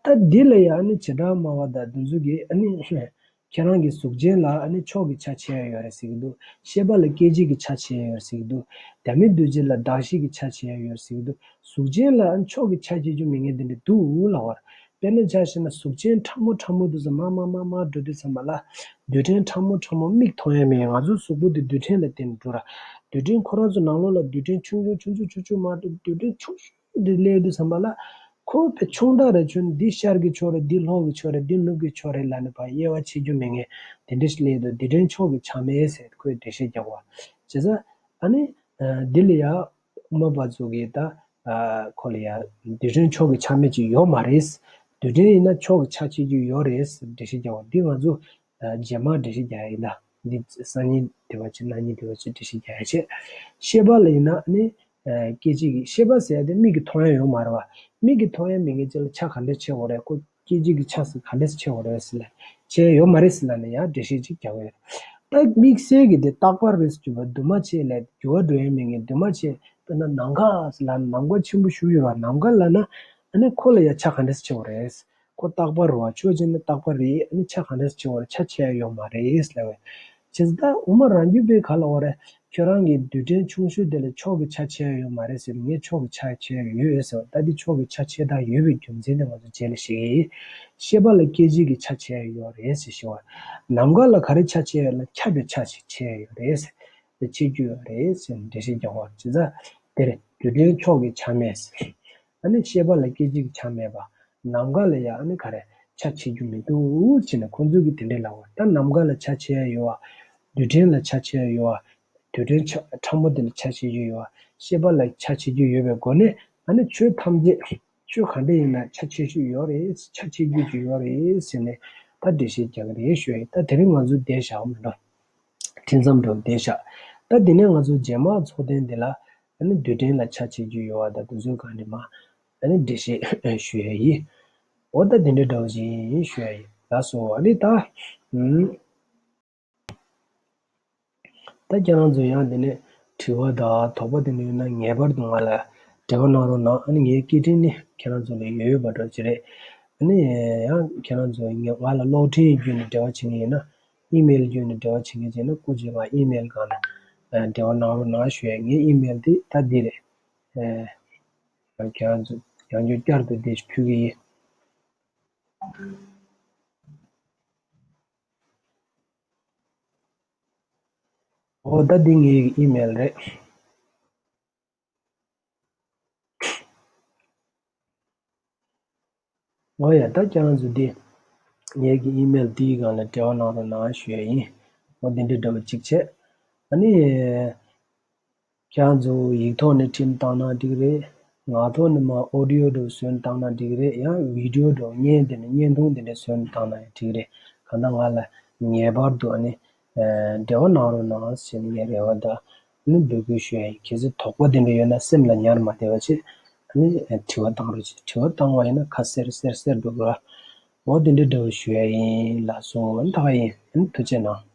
ད་འདི་ལ་ཡང་ནི་བྱེ་བྲག་སྨྲ་བ་དང་འདི་ཚོ་གིས་ཨ་ནི། ཁྱེད་རང་གི་གཟུགས་ཅན་ལ་ཨ་ནི་ཕྱོགས་ཀྱི་ཆ་ཕྱེ་ཡ་ཡོད་རེད་ཟེར་གྱི་འདུག་ཤེས་པ་ལ་སྐད་ཅིག་གི་ཆ་ཕྱེ་ཡ་ཡོད་རེད་ཟེར་གྱི་འདུག་ལྡན་མིན་འདུས་བྱས་ལ་གདགས་གཞི་གི་ཆ་ཕྱེ་ཡ་ཡོད་རེད་ཟེར་གྱི་འདུག་གཟུགས་ཅན་ལ་ཨ་ནི་ཕྱོགས་ཀྱི་ཆ་ཕྱེ་རྒྱུ་མེད་མཁན་དེ་འདྲ་འདུག་ལབ་པ་རེད། དཔེར་ན་ཆ་བཞག་ན་གཟུགས་ཅན་ཕྲ་མོ་ཕྲ་མོ་འདུག་ས་མར་མར་མར་མར་འགྲོ་དུས་ཙམ་པ་ལ་རྡུལ་ཕྲན་ཕྲ་མོ་ཕྲ་མོ་མིག་མཐོང་ཡ་མེད། ང་ཚོའི་གཟུགས་པོ་དེ་རྡུལ་ཕྲན་ལ་བརྟེན་ནས་འགྲོ་ར། རྡུལ་ཕྲན་ཁོ་རང་ཚོ་ནང་ལོགས་ལ་རྡུལ་ཕྲན་ཆུང་ཆུང་ཆུང་ཆུང་ཆུང་ཆུང་མར་འགྲོ་རྡུལ་ཕྲན་ཆུང་ཆུང་འདི་སླེབས་དུས་ཙམ་པ་ལ། ཁོ་དཔེ་ཆུང་དག་རེད། ཁྱོད་འདི་ཤར་གྱི་ཕྱོགས་རེད། འདི་ལྷོ་གི་ཕྱོགས་རེད། འདི་ནུབ་ཀྱི་ཕྱོགས་རེད་ལབ་ནས་ཕར་དབྱེ་བ་ཕྱེ་རྒྱུ་མེད་མཁན་དེ་འདྲ་ཞིག་སླེབས་འདུག་རྡུལ་ཕྲན་ཕྱོགས་ཀྱི་ཆ་མེད་ཟེར་ཁོས་འགྲེལ་བཤད་རྒྱག་པ། བྱས་ཙང་ཨ་ནི། འདི་ལ་ཡང་དབུ་མ་པ་ཚོ་གིས་ད་ཁོ་ལ་ཡང་རྡུལ་ཕྲན་ཕྱོགས་ཀྱི་ཆ་མེད་ཅིག་ཡོད་མ་རེད། རྡུལ་ཕྲན་ཡིན་ན་ཕྱོགས་ཀྱི་ཆ་ཕྱེ་རྒྱུ་ཡོད་རེད་འགྲེལ་བཤད་རྒྱག་པ་འདི་ང་ཚོ། རྗེས་མ་འགྲེལ་བཤད་རྒྱག་ཡ་ཡིན་ད། འདི་སང་ཉིན་དེ་བ་ཅིག་གནངས་ཉིན་དེ་བ་ཅིག་འགྲེལ་བཤད་རྒྱག་ཡ་བྱས། ཤེས་པ་ལ་ཡིན་ན་ནི། སྐད་ཅིག་གིས་ཤེས་པ་ཟེར་ཡ་དེ་མིག་གིས་མཐོང་ཡ་ཡོད་མ་རེད་བ། མིག་གིས་མཐོང་ཡ་མེད་མཁན་ཅིག་ལ་ཆ་ག་འདྲས་ཕྱེ་དགོས་རེད། ཁོ་སྐད་ཅིག་གི་ཆ་ཟེར་ག་འདྲས་ཕྱེ་དགོས་རེད་ཟེར་ལ། ཕྱེ་ཡ་ཡོད་མ་རེད་ཟེར་ལ་ནི་ཡང་འགྲེལ་བཤད་ཅིག་རྒྱག་གི་ཡོད་རེད། ད་དམིགས་བསལ་གྱི་དེ་རྟག་པར་རིགས་སུ་གྱུར་པ་འདུས་མ་བྱས་ལས་འགྱུར་བ་འགྲོ་ཡ་མེད་མཁན་འདུས་མ་བྱས་དཔེར་ན་ནམ་མཁའ་ཟེར་ལ་ནམ་མཁའ་ཆེན་པོ་བཞུགས་ཡོད་བ་ནམ་མཁའ་ལབ་ན་ཨ་ནི་ཁོ་ལ་ཡང་ཆ་ག་འདྲས་ཕྱེ་དགོས་རེད། ཁོ་རྟག་པར་རོ་ཆོས་ཅན་ནི་རྟག་པར་རེད། ཨ་ནི་ཆ་གང་འདྲས་ཆེ་བར་ཆ་ཆེ་ཡ་ཡོད་མ་རེད་ལབ་པས། བྱས་ཙང་ད་དབུ་མ་རང་རྒྱུད་པའི་ག་ལ་བ་རེད། ཁྱོད་རང་གི་རྡུལ་ཕྲན་ཆུང་ཤོས་དེ་ལ་ཕྱོགས་ཀྱི་ཆ་ཕྱེ་ཡ་ཡོད་མ་རེད་ཟེར་ནས་ངས་ཕྱོགས་ཀྱི་ཆ་ཕྱེ་ཡ་ཡོད་ཟེར་བ། ད་འདི་ཕྱོགས་ཀྱི་ཆ་ཕྱེ་སྟངས་ཡོད་པའི་རྒྱུ་མཚན་དེ་ང་ཚོ་རྗེས་ལ་ཤེས་ཀྱི་ཡིན། ཤེས་པ་ལ་སྐད་ཅིག་གི་ཆ་ཕྱེ་ཡ་ཡོད་རེད་ཟེར་ཞུ་བ། ནམ་མཁའ་ལ་ག་རེ་ཆ་ཕྱེ་ཡ་ལ་ཁྱབ་པའི་ཆ་ཞིག་ཕྱེ་ཡ་ཡོད་རེད་ཟེར། དེ་ཕྱེ་རྒྱུ་ཡོད་རེད་ཟེར་ནས་འགྲེལ་བཤད་རྒྱག་པ་བྱས་ཙང་དེར་རྡུལ་ཕྲན་ཕྱོགས་ཀྱི་ཆ་མེད་ཟེར། ཨ་ནི་ཤེས་པ་ལ་སྐད་ཅིག་གི་ཆ་མེད་པ། ནམ་མཁའ་ལ་ཡ་ཨ་ནི་ག་རེ་ཆ་ཕྱེ་རྒྱུ་མི་འདུག་ཅེ་ན་ཁོང་ཚོས་ཀྱི་དེ་འདྲའི་ལབ་པ། ད་ནམ་མཁའ་ལ་ཆ་ཕྱེ་ཡ་ཡོད་པ། རྡུལ་ཕྲན་ལ་ཆ་ཕྱེ་ཡ་ཡོད་པ། རྡུལ་ཕྲན་ཆ་ཕྲ་མོ་དེ་ལ་ཆ་ཕྱེ་རྒྱུ་ཡོད་པ། ཤེས་པ་ལ་ཆ་ཕྱེ་རྒྱུ་ཡོད་པའི་སྒོ་ནས་ཨ་ནི་ཆོས་ཐམས་ཅད་ཆོས་ག་འདྲ་ཡིན་ན་ཆ་ཕྱེ་རྒྱུ་ཡོད་རེད། ཆ་ཕྱེ་རྒྱུ་ཅིག་ཡོད་རེད་ཟེར་ནས་ད་འགྲེལ་བཤད་རྒྱག་གི་རེད་ཞུ་ཡ་ཡིན། ད་དེ་རིང་ང་ཚོ་བསྡད་བཞག་མི་འགྲོ། ཁྲིད་མཚམས་འགྲོ་བསྡད་བཞག་ད་དེ་ནས་ང་ཚོ་རྗེས་མ་ཚོགས་ཐེངས་འདི་ལ་ཨ་ནི་རྡུལ་ཕྲན་ལ་ཆ་ཕྱེ་རྒྱུ་ཡོད་པ་དང་དེ་ཚོའི་སྒང་ནས་མ་ཨ་ནི་འགྲེལ་བཤད་ཞུ་ཡ་ཡིན། འོ་ད་དེ་འདྲའི་འདྲ་བོ་ཞིག་ཡིན་ཞུ་ཡ་ཡིན། ལགས་སོ། ཨ་ནི་ད་ཨུམ། ད་ཁྱེད་རང་ཚོ་ཡང་དེ་ནས་དྲི་བ་དང་དོགས་པ་དེ་འདྲ་ཡོད་ན་ངེས་པར་དུ་ང་ལ་འབྲེལ་བ་གནང་རོགས་གནང་། ཨ་ནི་ངའི་སྐད་འཕྲིན་ནི་ཁྱེད་རང་ཚོ་ལ་ཡོད་ཡོད་པ་འདྲ་ཅིག་རེད། ཨ་ནི་ཡང་ཁྱེད་རང་ཚོ་ང་ལ་གློག་འཕྲིན་བརྒྱུད་ནས་འབྲེལ་བ་བྱེད་མཁན་ཡིན་ན། ཨི་མེལ་བརྒྱུད་ནས་འབྲེལ་བ་བྱེད་མཁན་བྱས་ན་སྐུ་མཁྱེན་ང་ཨི་མེལ་སྒང་ལ་འབྲེལ་བ་གནང་རོགས་གནང་ཞུ་ཡ། ངའི་ཨི་མེལ་དེ་ད་འདི་རེད། ཨ་ཁྱེད་རང་ཚོ་ཡང་བསྐྱར་དུ་འདི་ཕུལ་གི་ཡིན། འོ་ད་འདི་ངའི་ཨི་མེལ་རེད། འོ་ཡ། ད་ཁྱེད་རང་ཚོ་འདི་ངའི་གི་ཨི་མེལ་འདིའི་སྒང་ལ་འབྲེལ་བ་གནང་རོགས་གནང་ཞུ་ཡ་ཡིན། འོ་འདི་འདྲ་འདྲ་བོ་གཅིག་བྱས། ཨ་ནི། ཁྱེད་རང་ཚོ་ཡིག་ཐོག་ནས་འཕྲིན་བཏང་ན་འགྲིག་རེད། ངག་ཐོག་ནས་མར་ཨོ་ཌི་ཡོ་འདྲ་བཟོས་ནས་བཏང་ན་འགྲིག་རེད། ཡང་བི་ཌི་ཡོ་འདྲ་བརྙན་དེ་ནས་བརྙན་ཐུང་དེ་འདྲ་བཟོས་ནས་བཏང་ན་ཡང་འགྲིག་རེད། གང་ལྟར་ང་ལ་ངེས་པར་དུ་ཨ་ནི་འབྲེལ་བ་གནང་རོགས་གནང་ཟེར་ནས་ངས་རེ་བ་དང་ཨ་ནི་འབོད་སྐུལ་ཞུ་ཡ་ཡིན། གལ་སྲིད་དོགས་པ་དེ་འདྲ་ཡོད་ན་སེམས་ལ་ཉར་མ་བསྡད་པ་བྱས་ཨ་ནི་དྲི་བ་བཏང་རོགས་བྱེད། དྲི་བ་བཏང་བ་ཡིན་ན་ཁ་གསལ་གསལ་གསལ་འགྲོ་གི་རེད། འོ་དེ་འདྲ་འདྲ་བོ་ཞུ་ཡ་ཡིན། ལགས་སོ། ཨ་ནི་ད་ག་ཡིན། ཨ་ནི་ཐུགས་རྗེ་གནང་།